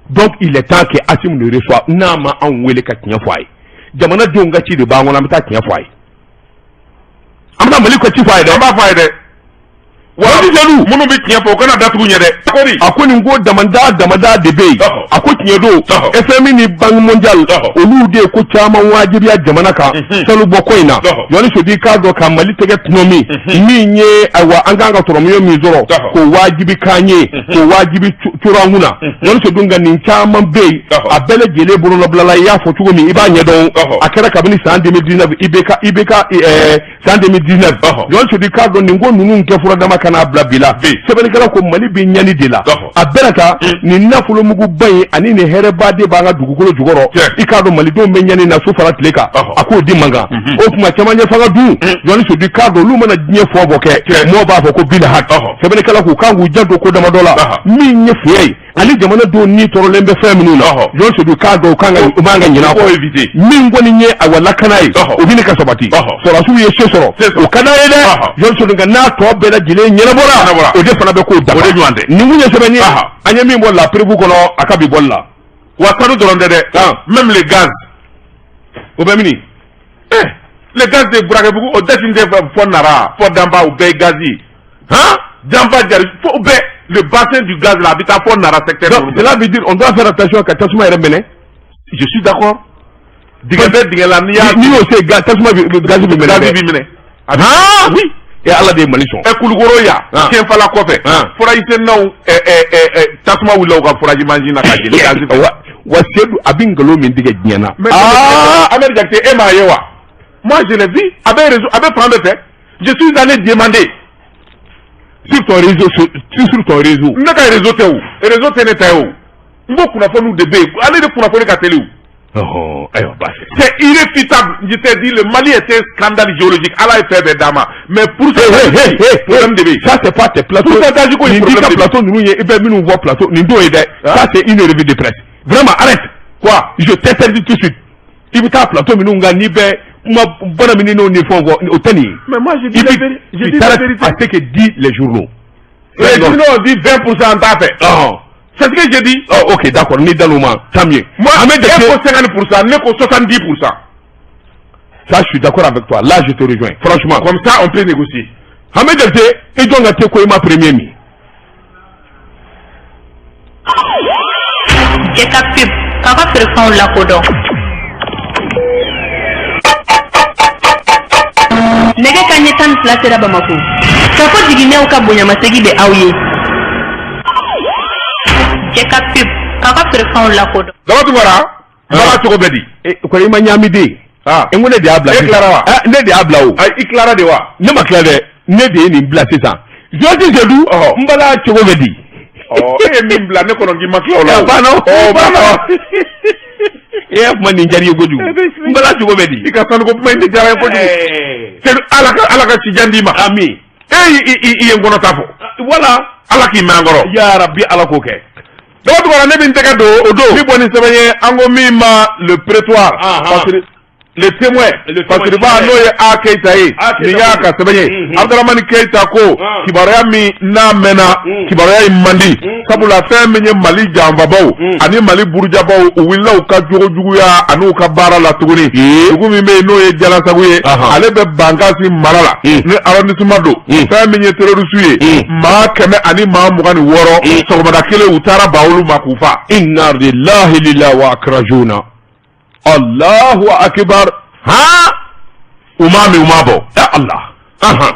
Donc il est temps que Assimi ne reçoit, n'a ma anw wele ka tiɲɛ fɔ a ye. Jamanadenw ka ci de b'an kɔnɔ, an bɛ taa tiɲɛ fɔ a ye. An bɛ taa Mali ka ci fɔ a ye dɛ. An b'a fɔ a ye dɛ. Wa jeliw minnu bɛ tiɲɛ fɔ, o kana datugu ɲɛ dɛ. Kori. A ko nin ko damada damada de bɛ yen. Ɔhɔ. A ko tiɲɛ don. Ɔhɔ. FMI ni Banque mondiale, Ɔhɔ. olu de ye ko caman wajibiya jamana kan sanubɔ ko in na. Ɔhɔ. Jɔnni Sodi k'a dɔn ka Mali tɛgɛ tɔnɔ min min ye, ayiwa, an kan ka tɔrɔmɔɲɔ min sɔrɔ, Ɔhɔ. k'o wajibi k'an ye, k'o wajibi coro an kunna. Jɔnni Sodi, nka nin caman bɛ yen, Ɔhɔ. a bɛɛ lajɛlen bolonɔbilala. I y'a fɔ cogo min, i b'a ɲɛdɔn. Ɔhɔ. A kɛra kabini san 2019, IBK IBK san 2019. Ɔhɔ. Jɔnni Sodi k'a dɔn nin ko ninnu kɛ furadama ka n'a bila bi la. Bi. Sɛbɛnnikɛla ko Mali bɛ ɲani de la. Ɔhɔ. A bɛɛ ta nin nafolomuguba in ani nin hɛrɛba de b'an ka dugukolo jukɔrɔ. Tiɲɛ. I k'a dɔn malidenw bɛ ɲani na su fara tile kan. Ɔhɔ. A k'o di man kan. O tuma cɛmancɛ fanga dun, Jɔnni Sodi k'a dɔn olu mana diɲɛ fɔ bɔ kɛ, Tiɲɛ. mɔɔ b'a fɔ ko bila haki. Ɔhɔ. Sɛbɛnnikɛla k'u kan k'u janto ko damadɔ la. Ɔhɔ. Min ye fiɲɛ ye ani jamanadenw ni tɔɔrɔlen bɛ fɛn minnu na, Ɔhɔ. Jɔnni Sodi k'a dɔn u kan ka u man ka ɲinɛ a K'o kɔ. éviter. Min kɔni ye ayiwa lakana ye, Ɔhɔ. o bɛ ka sabati. Ɔhɔ. Sɔrɔdasiw ye se sɔrɔ, Se sɔrɔ. o ka d'an ye dɛ. Ɔhɔ. Jɔnni Sodi, nka n'a tɔ bɛɛ lajɛlen ɲɛnabɔra, Ɲɛnabɔra. o de fana bɛ k'o dafa. O de ɲɔgɔn tɛ. Nin kun ye sɛbɛn ye Ɔhɔ. an ye min bɔ La Preuve kɔnɔ a ka bi bɔli la. Wa sanu dɔrɔn tɛ dɛ. Ah. Même le gaz. O bɛ mini? Eh, le gaz de Burakebugu, o dasi tɛ fɔ Nara, fɔ Danba, o bɛɛ ye gaz ye. Han. Danba jari fo o bɛɛ, le bassin du gaz là, a bɛ taa fɔ Nara secteur. Donc cela veut dire on doit faire attention ka tasuma yɛrɛ minɛ. Je suis d'accord. Dingɛ bɛ dingɛ la, n'i y'a N'i y'o se tasuma bi gaz bɛ minɛ gaz dɛ. b'i minɛ. Han, oui, et Ala de ye Mali sɔn. Ɛ, Kulukoro yan, Ah. Tiɲɛfala kɔfɛ, Ah. forage sennaw, ɛ ɛ ɛ ɛ tasuma wulila u ka forage mansin na ka jeni gaz fɛ. Wa Seydou, a bɛ nkalon min tigɛ diɲɛ na. Mais Aa. Ahmed Diakité, e m'a ye wa? Moi je l'ai vu, a bɛ réseau, a bɛ fan bɛɛ fɛ. Je suis allé demander. Sur ton réseau, sur ton réseau. Ne ka réseau tɛ o, réseau tɛ ne ta ye o. N ko kunnafoniw de bɛ yen, ale de kunnafoni ka teli o. Ɔhɔn, ayiwa, baasi. C'est irréfutable. Je t'ai dit, le Mali est un scandale géologique. Ala ye fɛn bɛɛ d'a ma. Mais pourcentage, Hey, hey, hey, hey, problème de bɛ yen. Ça c'est pas tes plateaux. Pourcentage ko ye Nin t'i problème ka de bɛ yen. plateau ninnu ye, i bɛ minnu fɔ plateau nin t'o ye dɛ. Hein? Ça c'est une revue de presse. Vraiment, arrête. Quoi? Je t'interdis tout de suite. I bɛ taa plateau minnu kan, n'i bɛ kuma bana minnu ni fɛnw fɔ, o tɛ nin ye. Mais moi, je dis la vérité, je dis la vérité. À ce que dit les journaux. Les journaux ont dit 20% n t'a fɛ. C'est ce que j'ai dit. Oh, ok, d'accord, ni dal'o ma, tant mieux. Moi, an bɛ e ko 50%, ne ko 70%. Ça, je suis d'accord avec toi. Là, je te rejoins. Franchement. Comme ça, on peut négocier. Ahmed Delté, i jɔn ka te ko i ma premier min. Cɛ ka pub k'a ka feerefɛnw lakodɔn. Nɛgɛ ka ɲɛ 12 sera Bamako. Kafo jiginɛw ka bonyamasegi bɛ aw ye. Cɛ ka pub k'a ka feerefɛnw lakodɔn. Daba Tunkara, baara cogo bɛ di? Kɔrɔ, i ma ɲaami den. N ko ne de y'a bila. E tilara wa? Ne de y'a bila o. I tilara de wa? Ne ma tila dɛ, ne de ye nin bila sisan. Josi Sedu, n bala cogo bɛ di? E ye min bila ne kɔnɔ k'i ma tila o la. Banna o, banna. E y'a kuma nin diyara i ye kojugu. N bala cogo bɛ di? I ka sanuko kuma in de diyara n ye kojugu. Sedu, Ala ka Ala ka sijan d'i ma. Ami. E i ye n kɔnɔ ta fɔ. Wala. Ala k'i mɛn an kɔrɔ. Ya Rabbi, Ala k'o kɛ. Daba Tunkara, ne bɛ n tɛgɛ don o don. Ni bɔ ni sɛbɛn ye, an ko min ma le prétoire. Parce que le témoin, Fasiriba, n'o ye A Keyita ye, nin y'a ka sɛbɛn ye. Abudramani Keyita ko kibaruya min n'a mɛnna, kibaruya in man di, sabula fɛn min ye Mali janfabaw ani Mali burujabaw, u wulila u ka jogo juguya ani u ka baara la tuguni. Dugu min bɛ yen, n'o ye Jalasagu ye, ale bɛ Bankasi mara la ni arrondissement don. Fɛn min ye terroriste ye, maa 126, sɔgɔmada kelen u taara ba olu ma k'u fa. Inna lillahi lillahi wa akrajuna. Allahu akbar. Ha, u m'a min, u m'a bɔ. Ya Allah.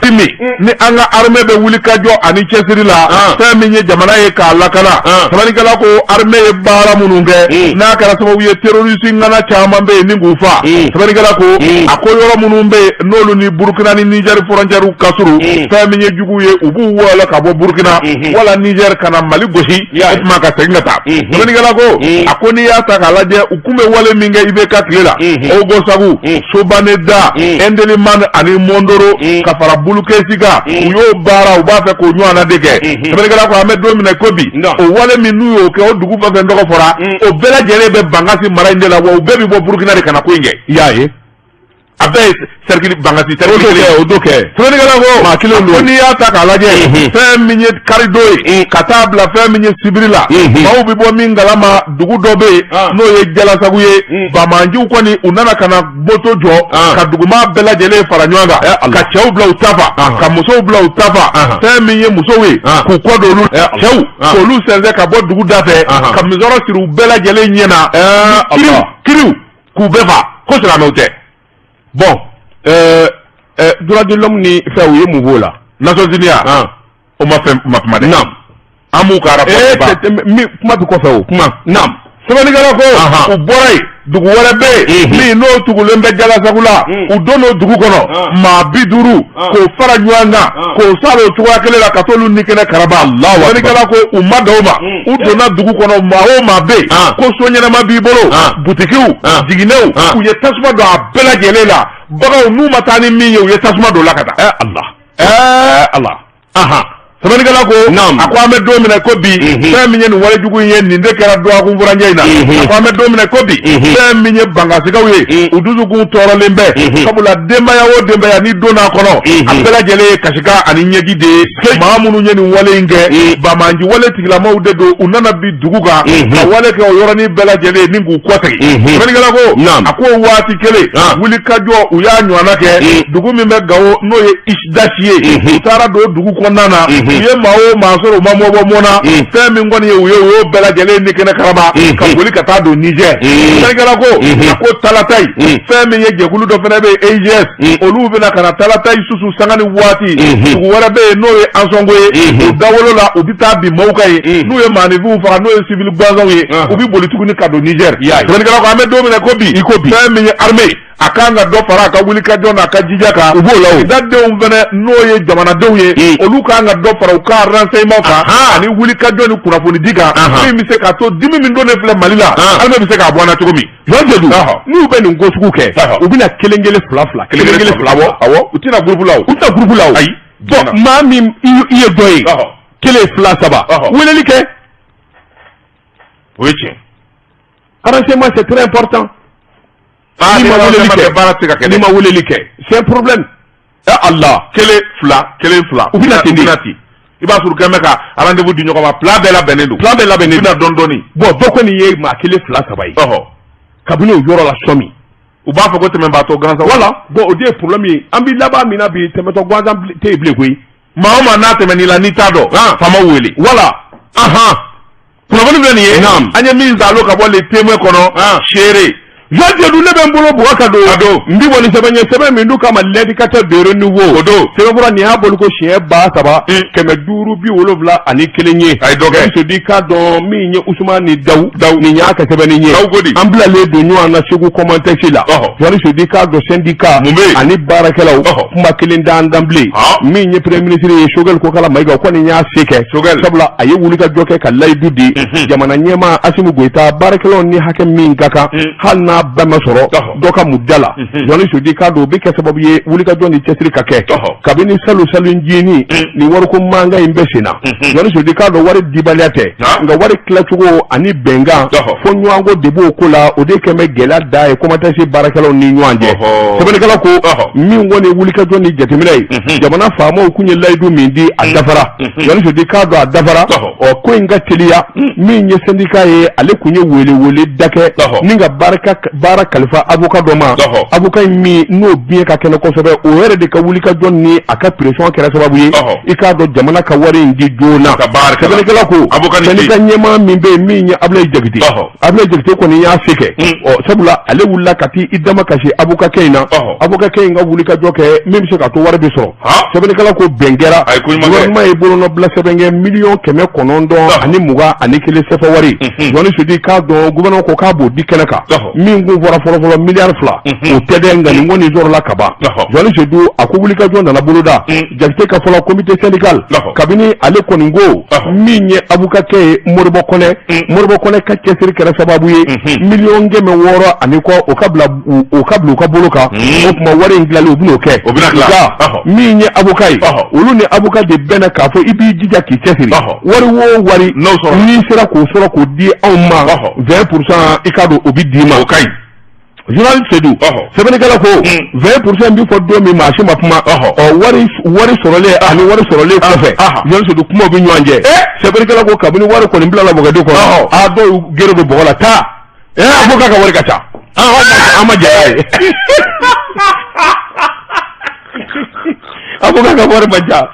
Min ni an ka armée bɛ wuli ka jɔ ani cɛsiri la, fɛn min ye jamana ye k'a lakana. Sɛbɛnnikɛla ko armée ye baara minnu kɛ, n'a kɛra sababu ye terroriste ŋana caman bɛ yen ni k'u fa. Sɛbɛnnikɛla ko a ko yɔrɔ minnu bɛ yen, n'olu ni Burukina ni Niger frontière ka surun, fɛn min ye jugu ye, u b'u wɔlɔ ka bɔ Burukina wala Niger ka na Mali gosi, o tuma ka segin ka taa. Sɛbɛnnikɛla ko a ko n'i y'a ta k'a lajɛ, u kun bɛ wale min kɛ IBK tile la, Ogosagu, Sobaneda, Indelimane ani Mondoro, ka fara Bulukesi kan, u y'o baara, u b'a fɛ k'o ɲɔgɔnna de kɛ. Sɛbɛnnikɛla ko an bɛ don min na ko bi, o wale min n'u y'o kɛ, o dugu fɛn fɛn tɔgɔ fɔra, o bɛɛ lajɛlen bɛ Bankasi mara in de la, wa u bɛɛ bɛ bɔ Burukina de ka na ko in kɛ. I y'a ye. A bɛɛ ye cercle Bankasi cercle kelen. O do kɛ. Sɛbɛnnikɛla ko maa kelen don. Ko n'i y'a ta k'a lajɛ, fɛn min ye karidon ye ka taa bila fɛn min ye sibiri la, maaw bɛ bɔ min kalama, dugu dɔ bɛ yen n'o ye Jalasagu ye, banbaanciw kɔni u nana ka na moto jɔ ka duguma bɛɛ lajɛlen fara ɲɔgɔn kan, ka cɛw bila u ta fa, ka musow bila u ta fa. Fɛn min ye musow ye, k'u kɔ don olu, cɛw k'olu sɛnsɛn ka bɔ dugu da fɛ, ka misɔrɔ siri u bɛɛ lajɛlen ɲɛ na, kiriw k'u bɛɛ fa, ko silamɛw tɛ. Bon, droit de l'homme ni fɛn, u ye mun f'o la? Nations Unies o ma fɛn ma kuma dɛ. Naam. An b'u ka rapport ban. Kuma bɛ kɔfɛ o kuma. Naam. Sɛbɛnnikɛla ko u bɔra yen, dugu wɛrɛ bɛ yen min n'o tugulen bɛ Jalasagu la, u donn'o dugu kɔnɔ, maa 50 k'o fara ɲɔgɔn kan, k'o sara o cogoya kelen la, ka t'olu ni kɛnɛ karaba. Sɛbɛnnikɛla ko u ma dan o ma, u donna dugu kɔnɔ, maa o maa bɛ yen ko so ɲɛnama b'i bolo, butikiw, jiginɛw, u ye tasuma don a bɛɛ lajɛlen la. Baganw n'u ma taa ni min ye, u ye tasuma don o la ka taa. Allah. Allah. Sɛbɛnnikɛla ko a ko an bɛ don min na ko bi, fɛn min ye nin walejugu in ye, nin de kɛra dɔgɔkun furancɛ in na. A ko an bɛ don min na ko bi, fɛn min ye Bankasikaw ye, u dusukun tɔɔrɔlen bɛ, sabula denbaya o denbaya ni donna a kɔnɔ, a bɛɛ lajɛlen ye kasikan ani ɲɛji de ye. Maa minnu ye nin wale in kɛ, banbaanci wale tigilamaw de don, u nana bi dugu kan ka wale kɛ o yɔrɔnin bɛɛ lajɛlen ni k'u kɔsegin. Sɛbɛnnikɛla ko a ko waati kelen wulikajɔ, u y'a ɲɔgɔnna kɛ dugu min bɛ Gawo, n'o ye Isidasi ye, u taara don dugu kɔnɔna na, u ye maa o maa sɔrɔ u ma mɔbɔ mɔn na, fɛn min kɔni ye u ye, u y'o bɛɛ lajɛlen ni kɛnɛ karaba ka boli ka taa don Niger. Sɛbɛnnikɛla ko a ko Talatayi, fɛn min ye jɛkulu dɔ fana bɛ yen, AIGS, olu bɛna ka na Talatayi susu sanga ni waati. Dugu wɛrɛ bɛ yen n'o ye Ansɔngo ye, u dawolo la, u bɛ taa bin maaw kan yen, n'u ye maaninfinw faga, n'o ye civil gansanw ye, u bɛ boli tuguni ka don Niger. Sɛbɛnnikɛla ko an bɛ don min na ko bi, fɛn min ye armée, a kan ka dɔ fara a ka wulikajɔ n'a ka jija kan. U b'o la o. Dadenw fɛnɛ, n'o ye jamanadenw ye, olu kan ka dɔ fara u ka renseignement kan ani wulikajɔ ni kunnafonidi kan, min bɛ se k'a to dimi min donnen filɛ Mali la, armée bɛ se k'a bɔ an na cogo min. Jean Seydou, n'u bɛ nin ko sugu kɛ, u bɛna kelen kelen fila fila, kelen kelen fila bɔ. Awɔ, u tɛna groupe la o. U tɛna groupe la o. Ayi. Bon, maa min i ye dɔ ye, kelen fila saba, weleli kɛ. O ye tiɲɛ. Renseignement, c'est très important. N'i ma weleli kɛ, baara tɛ se ka kɛ. N'i ma weleli kɛ, c'est un problème. Eh Allah. Kelen fila, kelen fila. U bɛna ten de. U bɛna ten. I b'a sɔrɔ u kɛn bɛ ka rendez-vous di ɲɔgɔn ma, plan bɛɛ labɛnnen don. Plan bɛɛ labɛnnen U bɛna dɔɔni dɔɔni. Bon, dɔ kɔni ye maa kelen, fila, saba ye. Kabini o yɔrɔ la sɔmi. U b'a fɔ ko tɛmɛbaatɔ gansan. Voilà, bon, o de ye problème ye. An bɛ laban min na bi, tɛmɛtɔ gansan tɛ yen bilen koyi. Maa o maa n'a tɛmɛn'i la, n'i t'a dɔn, faamaw wele. Voilà. Ahan. Kunnafoni filɛ nin ye. Naam. An ye min zalo ka bɔ Le Témoin kɔnɔ. Seere. Jean Seydou, ne bɛ n bolo bugɔ ka don. Ka don. N bi bɔ ni sɛbɛn ye, sɛbɛn min d'u kama L'Indicateur de Renouveau. O don. Sɛbɛnfura nin y'a boli ko siɲɛ 3571 ye. A ye dɔ kɛ. Seydou, k'a dɔn min ye Usumani Dawu. Dawu. Nin y'a ka sɛbɛnni ye. Dawu ko di? An bilalen don ɲɔgɔn na Segu Comatex la. Jean Seydou, k'a dɔn syndicat. Mun bɛ yen? Ani baarakɛlaw. Kuma kelen d'an dan bilen. Min ye premier ministre ye, Choguel Kokala Mayiga, o kɔni y'a se kɛ. Choguel. Sabula a ye wulikajɔ kɛ ka layidu di. Jamana ɲɛmaa Asimi Goyita, baarakɛlaw ni hakɛ min ka kan. Hali n'a bɛɛ ma sɔrɔ, dɔ ka mun da la. Jɔnni Sodi, k'a dɔn o bɛ kɛ sababu ye wulikajɔ ni cɛsiri ka kɛ. Kabini salon salon jini nin wariko mankan in bɛ sen na. Jɔnni Sodi, k'a dɔn wari dibaliya tɛ, nka wari tilacogo ani bɛnkan fɔ ɲɔgɔnko de b'o ko la, o de kɛn bɛ gɛlɛya da ye Comatex baarakɛlaw ni ɲɔgɔn cɛ. Sɛbɛnnikɛla ko min kɔni ye wulikajɔ ni jateminɛ ye, jamana faamaw kun ye layidu min di, a dafara. Jɔnni Sodi, k'a dɔn a dafara. Ɔ, ko in ka teliya, min ye syndicat ye, ale kun ye welewele da kɛ ni ka baara kalifa avocat dɔ ma. Avocat in min n'o biɲɛ ka kɛnɛ kosɛbɛ, o yɛrɛ de ka wulikajɔ ni a ka pression kɛra sababu ye, i k'a dɔn jamana ka wari in di joona. Sɛbɛnnikɛla ko syndicat ɲɛmaa min bɛ yen, min ye Abulayi Jakite, Abulayi Jakite kɔni y'a se kɛ. Ɔ, sabula ale wulila ka t'i dama kasi avocat kɛ in na, avocat kɛ in ka wulikajɔ kɛ min bɛ se k'a to wari bɛ sɔrɔ. Sɛbɛnnikɛla ko bɛn kɛra, gouvernement ye bolonɔbila sɛbɛn kɛ 921,000 miliyɔn CFA wari. Jɔnni Sodi, k'a dɔn gouvernement ko k'a b'o di kɛnɛ kan. Min kun fɔra fɔlɔfɔlɔ 2 miliyari, o tɛ dɛ, nka nin kɔni sɔrɔla ka ban. Jɔnni Sedu, a ko wulikajɔ nana boloda. Jakite ka fɔlɔ, comité syndical, kabini ale kɔni ko min ye avocat kɛ ye, Moribo Kɔnɛ, Moribo Kɔnɛ ka cɛsiri kɛra sababu ye 600 miliyɔn ani kɔ, o ka bila o ka bila u ka bolo kan. O tuma wari in tilali, u bɛn'o kɛ. Nka min ye avocat ye, olu ni avocat de bɛnna k'a fɔ i b'i jija k'i cɛsiri, wari o wari n'i sera k'o sɔrɔ k'o di anw ma, 20 %, i k'a dɔn o bɛ d'i ma. O ka ɲi. Journal Seydou, sɛbɛnnikɛla ko 20 % bɛ fɔ don min, maa si ma kuma. Ɔ, wari sɔrɔlen ani wari sɔrɔlen kɔfɛ, journal Seydou, kumaw bɛ ɲɔgɔn cɛ. Sɛbɛnnikɛla ko kabini wari kɔni bilala bɔgɔden kɔnɔ, a dɔw gere don bɔgɔ la taa. A ko k'a ka wari ka ca, an ma jɛn n'a ye. A ko k'a ka wari man ca.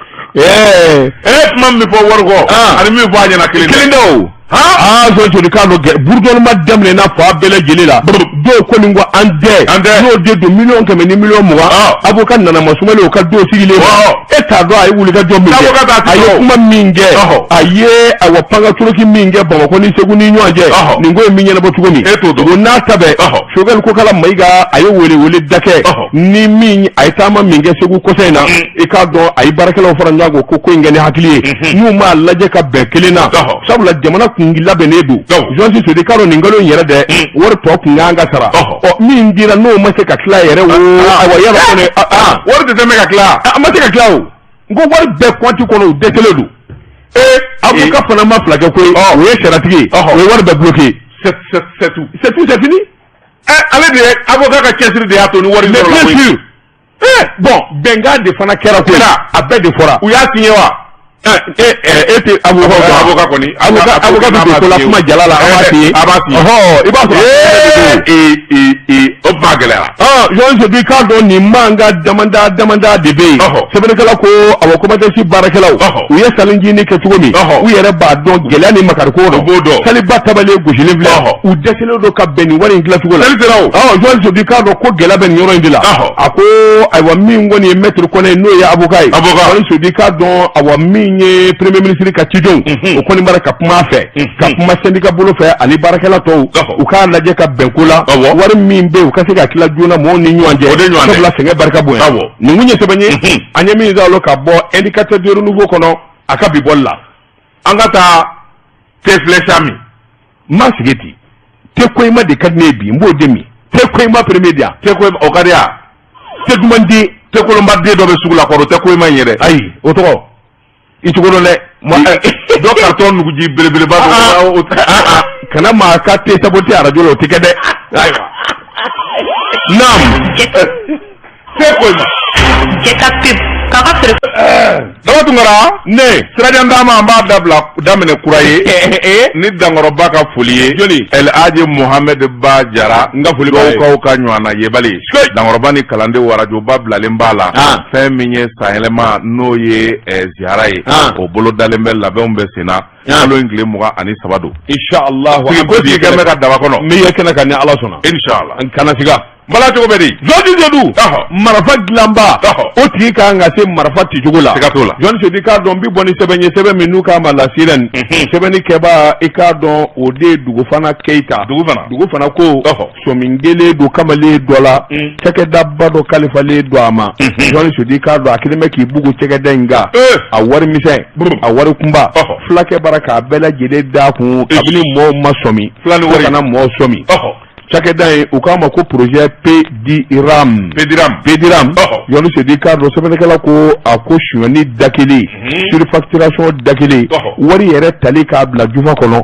Kuma min bɛ fɔ wari kɔ ani min bɛ fɔ a ɲɛna, kelen tɛ. Kelen tɛ o. Aa, sɔn joli, k'a dɔn burudɔnba daminɛ n'a fa bɛɛ lajɛlen la, dɔw kɔni ko an tɛ. An tɛ. N'o de don 100 miliyɔn ni 20 miliyɔn, avocat nana masumalen o ka dɔw sigilen ma, e t'a dɔn a ye wulikajɔ min kɛ, a ye kuma min kɛ, a ye ayiwa pangatoroki min kɛ Bamakɔ ni Segu ni ɲɔgɔn cɛ, nin ko in bɛ ɲɛnabɔ cogo min, e t'o dɔn. O n'a ta bɛɛ, Choguel Kokala Mayiga, a ye welewele da kɛ ni min a ye taama min kɛ Segu kɔsa in na, i k'a dɔn a ye baarakɛlaw fara ɲɔgɔn kan ko in kɛ ni hakili ye, n'u m'a lajɛ ka bɛn kelen na, sabula jamana kun labɛnnen don. Journaliste Sodi, k'a dɔn nin nkalon in yɛrɛ dɛ, wari tɔ kun kan ka sara, ɔ, min dira n'o ma se ka tila yɛrɛ o, ayiwa yala kɔni. Wari tɛ tɛmɛ ka tila. A ma se ka tila o, n ko wari bɛɛ compte kɔnɔ, u dɛsɛlen don. Avocat fana ma fila kɛ koyi, o ye sariatigi ye, o ye wari bɛɛ bloqué. C'est tout. C'est tout, c'est fini. Ale de ye avocat ka cɛsiri de y'a to ni wari Mais bien sûr. Bon, bɛnkan de fana kɛra koyi, a bɛɛ de fɔra. U y'a signé wa? E tɛ avocat dɔn. Avocat kɔni. Avocat bɛ don ko la kuma jala la, an b'a signé. A b'a signé. Ɔhɔ, i b'a sɔrɔ. O kuma gɛlɛyara. Jean Seydou, k'a dɔn nin mankan damada damada de bɛ yen. Sɛbɛnnikɛla ko awɔ, Comatex baarakɛlaw, u ye salijini kɛ cogo min, u yɛrɛ b'a dɔn gɛlɛya ni makariko U b'o dɔn. Saliba tabalen gosilen filɛ, u dɛsɛlen don ka bɛn nin wari in dilancogo la. Sali sera o. Jean Seydou, k'a dɔn ko gɛlɛya bɛ nin yɔrɔ in de la. A ko ayiwa, min kɔni ye maître Kɔnɛ, n'o ye avocat ye. Avocat. Jean Seydou, k'a dɔn awa min ye premier ministre ka cidenw, o kɔni b'a ka kuma a fɛ, ka kuma syndicat bolo fɛ ani baarakɛla tɔw, u k'a lajɛ ka bɛn ko la, wari min bɛ yen, u ka se ka tila joona mɔgɔw ni ɲɔgɔn cɛ. O de ɲɔgɔn tɛ. Sabula sɛgɛn barika bonya. Nin kun ye sɛbɛn ye an ye min sɔrɔ ka bɔ Indicateur de Renouveau kɔnɔ a ka bi bɔli la. An ka taa te filɛ sa min. N m'a sigi ten, te koyima de ka di ne ye bi, n b'o de min, te koyima premier di yan. Te koyima o ka di yan. Te duman den. Te kolonba den dɔ bɛ sugu la kɔrɔ, o tɛ koyima in ye dɛ. Ayi, o tɔgɔ i cogo dɔn dɛ. Dɔ carton nuguji belebeleba dɔ. Kana maa ka te saboter arajo la, o tɛ kɛ dɛ. Ayiwa. Naam. Se ko ma. Cɛ ka pub k'a ka feere. Daba Tunkara. Ne. Sirajan d'a ma an b'a dabila daminɛ kura ye. Ni Dankɔrɔba ka foli ye. Jɔni? El Hadji Mohamed Ba Jara. N ka foli b'a ye. Dɔwkaw ka ɲɔgɔnna yebali. Dankɔrɔba ni kalanden warajoba bilalen b'a la. Fɛn min ye sanyɛlɛma n'o ye ziyara ye. O bolo dalen bɛ labɛnw bɛ sen na. Kalo in tile 23 don. Inshallah. Sigi ko sigi kɛ bɛ ka daba kɔnɔ. N bɛ ye kɛnɛ kan ni Ala sɔnna. Inshallah. N kana siga. Bala cogo bɛ di? Jɔnni Sedu. Marifa dilanba. O tigi kan ka se marifa cicogo la. Siga t'o la. Jɔnni Sedu k'a dɔn n bi bɔ ni sɛbɛn ye sɛbɛn min n'u k'a ma La Sirène. Sɛbɛnni kɛbaa i k'a dɔn o de ye Dugufana Keyita. Dugufana. Dugufana ko. Sɔmi kelen don kamalen dɔ la. Cakɛdaba dɔ kalifalen don a ma. Jɔnni Sedu k'a dɔn a kelen bɛ k'i bugu cakɛda in kan. A wari misɛn. A wari kunba. Fulakɛ bara k'a bɛɛ lajɛlen d'a kun kabini mɔɔw ma sɔmi. Fila ni wari. Fo kana mɔɔw sɔmi. Cakɛda in u k'a ma ko projet PDIRAM. PDIRAM. PDIRAM. Jɔnni Sedu k'a dɔn sɛbɛnnikɛla ko a ko sonyani da kelen. Surfacturation da kelen. Wari yɛrɛ tali k'a bila jufa kɔnɔ.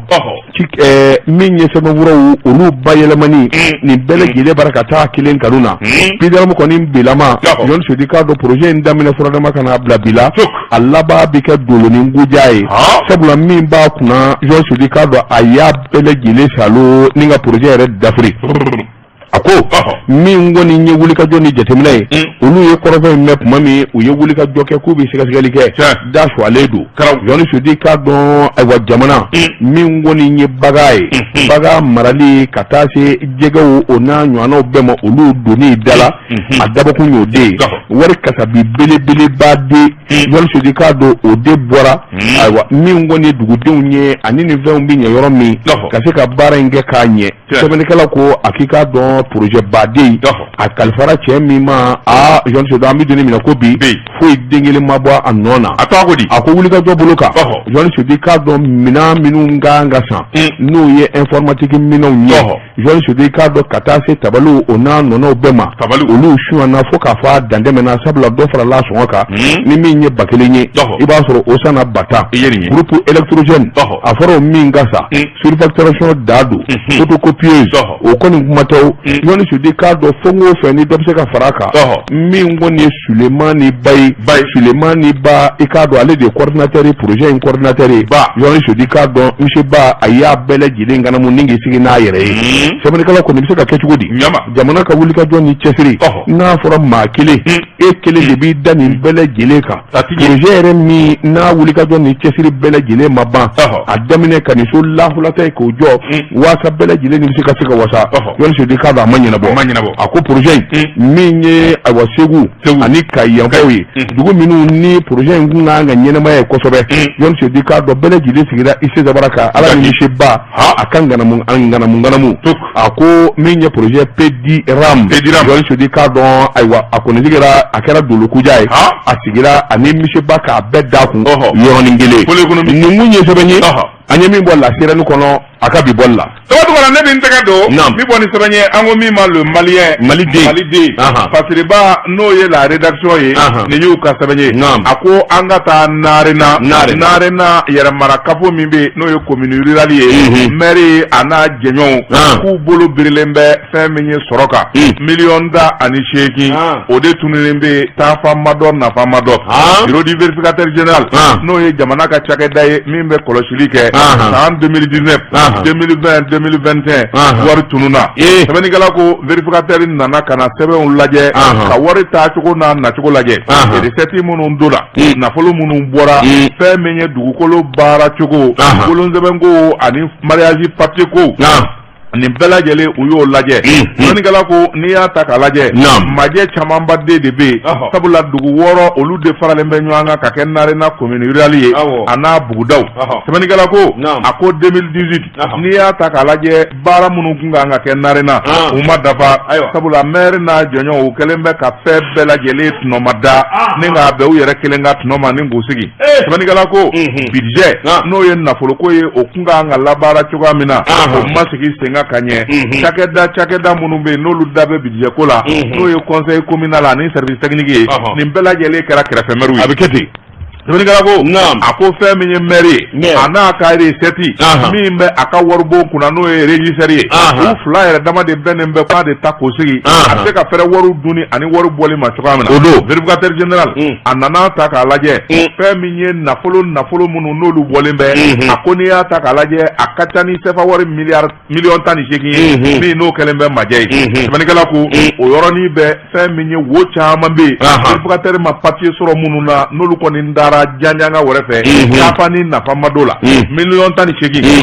Min ye sɛbɛnfuraw olu bayɛlɛmani nin bɛɛ lajɛlen bara ka taa kelen kanu na. PDIRAM kɔni bilama. Jɔnni Sedu k'a dɔn projet in daminɛ furadama ka n'a bila bi la. A laban bɛ kɛ dolonin goja ye. Sabula min b'a kunna Jɔnni Sedu k'a dɔn a y'a bɛɛ lajɛlen salo ni ka projet yɛrɛ dafiri. A ko min kɔni ye wulikajɔ ni jateminɛ ye olu ye kɔrɔfɔ in mɛn tuma min u ye wulikajɔ kɛ k'u bɛ sɛgɛsɛgɛli kɛ da suwalen don Jɔnni Sedu k'a dɔn ayiwa jamana min kɔni ye bagan ye bagan marali ka taa se jɛgɛw o n'a ɲɔgɔnnaw bɛɛ ma olu donni da la a dabɔkun y'o de ye wari kasabi belebeleba de Jɔnni Sedu k'a dɔn o de bɔra ayiwa min kɔni ye dugudenw ye ani nin fɛnw bɛ ɲɛ yɔrɔ min ka se ka baara in kɛ k'a ɲɛ sɛbɛnnikɛla ko a k'i k'a dɔn projet baden a kalifara cɛ min ma aa Jɔnni Sedu an bɛ don min na ko bi foyi den kelen ma bɔ a nɔ na a tɔgɔ ko di a ko wulikajɔ bolo kan Jɔnni Sedu k'a dɔn minɛn minnu kan ka san n'o ye informatique minɛnw ye Jɔnni Sedu k'a dɔn ka taa se tabaliw o n'a nɔnɔw bɛɛ ma olu sonyana fo k'a fɔ a dantɛmɛna sabula dɔ farala sɔngɔ kan ni min ye 1000 ye i b'a sɔrɔ o sanna 10 000 groupe électrogène a fɔra o min ka sa surfacturation da don photocopieuse o kɔni kuma tɛ o Jɔnni Sedu k'a dɔn fɛn o fɛn ni dɔ bɛ se ka fara a kan min kɔni ye Sulemani Ba ye Sulemani Ba i k'a dɔn ale de ye coordinateur ye projet in coordinateur ye Jɔnni Sedu k'a dɔn monsieur Ba a y'a bɛɛ lajɛlen ŋanamu ni k'i sigi n'a yɛrɛ ye sɛbɛnnikɛla kɔni bɛ se ka kɛ cogo di jamana ka wulikajɔ ni cɛsiri n'a fɔra maa kelen e kelen de b'i da nin bɛɛ lajɛlen kan projet yɛrɛ min n'a wulikajɔ ni cɛsiri bɛɛ lajɛlen ma ban a daminɛ ka nin so lahulatɔ ye k'o jɔ waasa bɛɛ lajɛlen ni bɛ se ka se ka wasa Jɔnni Sedu k'a dɔn a ma ɲɛnabɔ a ko projet in min ye ayiwa Segu ani Kayi yanfanw ye dugu minnu ni projet in kun kan ka ɲɛnamaya ye kosɛbɛ Jɔnni Sedu k'a dɔn bɛɛ lajɛlen sigira i sen sabara kan Ala ni monsieur Ba a ka ŋanamu ŋanamu a ko min ye projet PDIRAM Jɔnni Sedu k'a dɔn ayiwa a kɔni sigira a kɛra dolokuja ye a sigira ani monsieur Ba k'a bɛɛ da kun yɔrɔnin kelen nin kun ye sɛbɛn ye an ye min bɔ La Sirène kɔnɔ a ka bi bɔli la. Tɔgɔ tɔgɔ ne bɛ n tɛgɛ don. Naam. Min bɔ ni sɛbɛn ye an ko min ma le Malien. Maliden. Maliden. Fasiriba n'o ye la rédaction ye. Nin y'u ka sɛbɛn ye. Naam. A ko an ka taa Narena. Narena. Narena yɛrɛmara kafo min bɛ yen n'o ye commune rurale ye. Maire a n'a jɛɲɔgɔnw. K'u bolo birilen bɛ fɛn min ye sɔrɔ kan. 800 000 000. O de tununnen bɛ yen taafan ma dɔn nafa ma dɔn. Bureau du vérificateur général. N'o ye jamana ka cakɛda ye min bɛ kɔlɔsili kɛ. San 2019. 2020 2021 wari tununna sɛbɛnnikɛla ko vérificateur nana ka na sɛbɛnw lajɛ ka wari taacogo n'a nacogo lajɛ recette minnu donna nafolo minnu bɔra fɛn min ye dugukolo baara cogo wolonsɛbɛnko ani mariage papier ko nin bɛɛ lajɛlen u y'o lajɛ sɛbɛnnikɛla ko n'i y'a ta k'a lajɛ majɛ camanba de bɛ yen sabula dugu 6 olu de faralen bɛ ɲɔgɔn kan ka kɛ Narena commune rurale ye a n'a bugudaw sɛbɛnnikɛla ko a ko 2018 n'i y'a ta k'a lajɛ baara minnu kun kan ka kɛ Narena u ma dafa sabula maire n'a jɔɲɔgɔnw u kɛlen bɛ ka fɛn bɛɛ lajɛlen tɔnɔma da ni k'a bɛn u yɛrɛ kelen ka tɔnɔ ma ni k'u sigi sɛbɛnnikɛla ko budget n'o ye nafoloko ye o kun kan ka labaara cogoya min na o ma sigi sen kan ka ɲɛ cakɛda minnu bɛ yen n'olu da bɛ budget ko la n'o ye conseil communal ani service technique ye nin bɛɛ lajɛlen kɛra kɛrɛfɛmɛriw ye a bɛ kɛ ten. Sɛbɛnnikɛla ko a ko fɛn min ye maire ye, a n'a ka recette min bɛ a ka waribon kunna, n'o ye régisseur ye, u fila yɛrɛ dama de bɛnnen bɛ k'a de ta k'o sigi, a bɛ se ka fɛrɛ wariw dunni ani wari bɔli ma cogoya min na. O don. Vérificateur général a nana ta k'a lajɛ, fɛn min ye nafolo minnu n'olu bɔlen bɛ, a ko n'i y'a ta k'a lajɛ, a ka ca ni CFA wari miliyari 18 miliyɔn ye, min n'o kɛlen bɛ majɛ ye. Sɛbɛnnikɛla ko o yɔrɔnin bɛɛ, fɛn min ye wo caman bɛ yen, vérificateur ma papier sɔrɔ minnu na, n'olu kɔni dara janjanga wɛrɛ fɛ yafa ni nafa ma d'o la, 18 miliyɔn,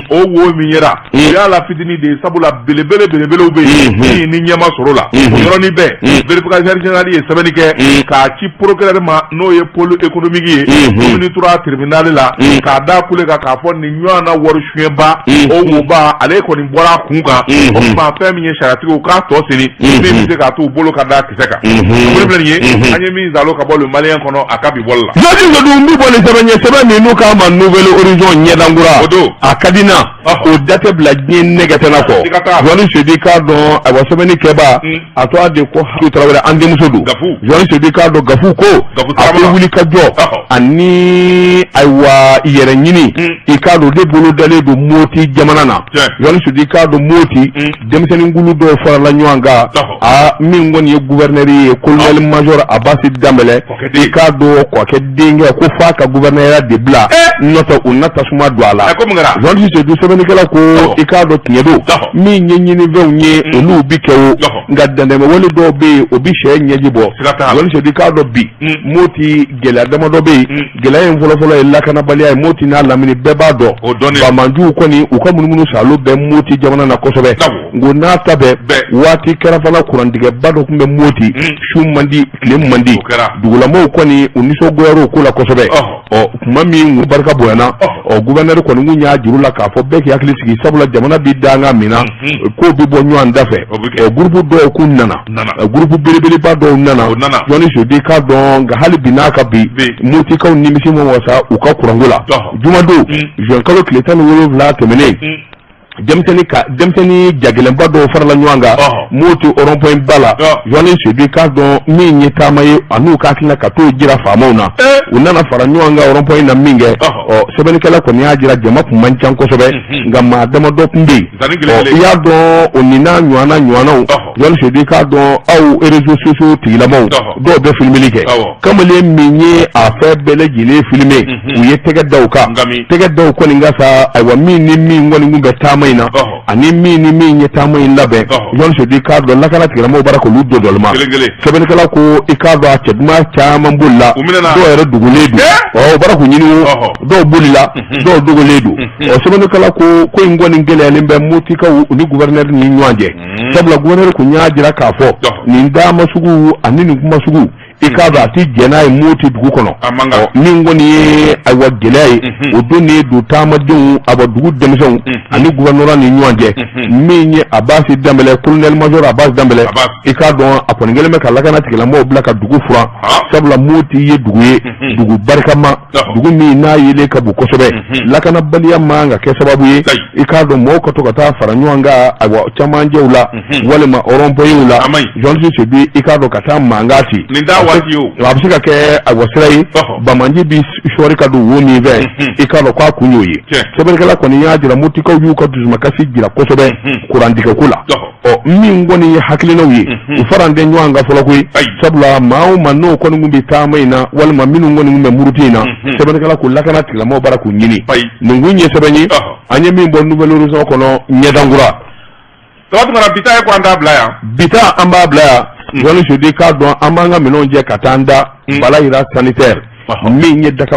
o wo min yera, o y'a la fitinin de ye, sabula belebele belebelew bɛ yen min ni ɲɛ ma sɔrɔ o la. O yɔrɔnin bɛɛ, vérificateur général ye sɛbɛnni kɛ k'a ci procureur ma, n'o ye pôle économique ye, commune 3 tribunal la, k'a da kule kan k'a fɔ nin ɲɔgɔn na wari suɲɛba, o woba, ale kɔni bɔra a kun kan. O tuma, fɛn min ye sariyatigiw k'a tɔ seni, min bɛ se k'a to u bolo ka da kisɛ kan. O filɛ nin ye, an ye min zalo ka bɔ Le Malien kɔnɔ a ka bi bɔli la. Jɔji Sedu, n bɛ bɔ ni sɛbɛn ye, sɛbɛn min n'u k'a ma Nouvel Horizon, ɲɛdankura. O don. A ka di n na, o da tɛ bila diɲɛ nɛgɛ tɛ na kɔ. Siga t'a la. Jɔni Sedu, k'a dɔn, ayiwa, sɛbɛnni kɛba, a tɔgɔ de ko Hadu Tarawele, an denmuso don. Gafu. Jɔni Sedu, k'a dɔn, Gafu ko Gafu a ko Tarawele. wuli ka jɔ ani ayiwa yɛrɛ ɲini, i k'a dɔn, o de bolo dalen don Moti jamana na. Jɔni Sedu, k'a dɔn, Moti denmisɛnninkulu dɔw farala ɲɔgɔn kan, a min kɔni ye gouverneur ye, colonel major Abasi Danbɛlɛ, Kɔkɛ den. I k'a dɔn, kɔkɛ denkɛ ko f'a ka gouverneurya de bila, n'o tɛ u na tasuma don a la. Ɛ, ko mun kɛra? Jɔni Sedu, sɛbɛnnikɛla ko i k'a dɔn, tiɲɛ don, min ye ɲinifɛnw ye, olu bi kɛ o, nka dantɛmɛwale dɔw bɛ yen, o bi sɛ ɲɛji bɔ. Siga t'a la. Jɔni Sedu, k'a dɔn, bi Moti gɛlɛya damadɔ bɛ yen. Gɛlɛya in fɔlɔfɔlɔ ye lakanabaliya ye. Moti n'a lamini, bɛɛ b'a dɔn. O dɔnnen. Banbaanciw kɔni, u ka munumunu salo bɛ Moti jamana na kosɛbɛ. Nko n'a ta bɛɛ, waati kɛra fana, kurantigɛba dɔ tun bɛ Moti, su man di, tile man di. O kɛra. Dugulamɔgɔw kɔni, u nisɔngoyara o ko la kosɛbɛ. Ɔ, tuma min u barika bonyana, ɔ, gouverneur kɔni kun y'a juru la k'a fɔ bɛɛ k'i hakili sigi, sabula jamana bi danga min na, kow bɛ bɔ ɲɔgɔn da fɛ. O bɛ kɛ. Ɔ, groupe dɔw k'u nana. Nana. Ɔ, groupe belebeleba dɔw nana. O nana. Jɔni Sedu, k'a dɔn, nka hali bi n'a ka bi, Bi. Motikaw nimisi ma wasa u ka kuranko la. Jumadon, juin kalo tile 17 tɛmɛnen, denmisɛnnin ka denmisɛnnin jagɛlɛnba dɔw farala ɲɔgɔn kan Moti rond-point ba la. Jɔni Sedu, k'a dɔn, min ye taama ye an'u ka hakilina ka t'o jira faamaw na, u nana fara ɲɔgɔn kan rond-point na min kɛ, ɔ, sɛbɛnnikɛla kɔni y'a jira, jama tun man ca kosɛbɛ, nka maa damadɔ tun bɛ yen. Zanni kelen Ɔ, kelen. i y'a dɔn, o nin n'a ɲɔgɔnna ɲɔgɔnnaw. Jɔni Sedu, k'a dɔn, aw réseaux sociaux tigilamaw dɔw bɛ filmeli kɛ. Kamalen min ye a fɛn bɛɛ lajɛlen filmer, u ye tɛgɛ da o kan. Ngami. Tɛgɛ da o kɔni ka sa, ayiwa, min ni min kɔni kun bɛ taama in na, ani min ni min ye taama in labɛn, Jɔni Sedu, k'a dɔn, lakana tigilamɔgɔw bara k'olu don dɔlɔma. Kelen kelen. Sɛbɛnnikɛla ko i k'a dɔn, a cɛ duman caman bolila, U minɛna. dɔw yɛrɛ dogolen don. Ɔ, u bara k'u ɲini o, dɔw bolila, dɔw dogolen don. Ɔ, sɛbɛnnikɛla ko in kɔni gɛlɛyalen bɛ Motikaw ni gouverneur ni ɲɔgɔn cɛ, sabula gouverneur kun y'a jira k'a fɔ nin taama sugu ani nin kuma sugu, i k'a dɔn, a ti jɛn n'a ye Moti dugu kɔnɔ. A man kan. Ɔ, min kɔni ye ayiwa gɛlɛya ye, o don ni don taamadenw, awa, dugu denmisɛnw ani gouvernorat ni ɲɔgɔn cɛ. Min ye Abasi Danbɛlɛ, colonel major Abasi Danbɛlɛ, Abbas. i k'a dɔn, a kɔni kɛlen bɛ ka lakana tigilamɔgɔw bila ka dugu furan, sabula Moti ye dugu ye, dugu barikama, dugu min n'a yelen ka bon kosɛbɛ. Lakanabaliya man ka kɛ sababu ye, i k'a dɔn, mɔgɔw ka to ka taa fara ɲɔgɔn kan, ayiwa, camancɛw la walima rond-point la. A man ɲi. Jɔnsi Sedu, i k'a dɔn, ka taa mankan ci. Nin t'a waati ye o. A bɛ se ka kɛ ayiwa sira ye, banbaanci bi sɔɔri ka don wo min fɛ, i k'a dɔn k'a kun y'o ye. Sɛbɛnnikɛla kɔni y'a jira, Motikaw y'u ka dusumakasi jira kosɛbɛ kurantigɛko la. Ɔ, min kɔni ye hakilinaw ye, u faralen tɛ ɲɔgɔn kan fɔlɔ koyi, sabula maa o maa n'o kɔni kun bɛ taama in na, walima minnu kɔni kun bɛ muruti in na, sɛbɛnnikɛla ko lakana tigilamɔgɔw bara k'u ɲini. Nin kun ye sɛbɛn ye, an ye min bɔ Nouvel Horizon kɔnɔ, ɲɛdankura. Tɔgɔ Tunkara, bi ta ye ko an t'a bila yan. Bi ta, an b'a bila yan. Jɔni Sedu, k'a dɔn, an b'an ka minɛnw jɛ ka taa an da Balayira sanitaire, min ye daka.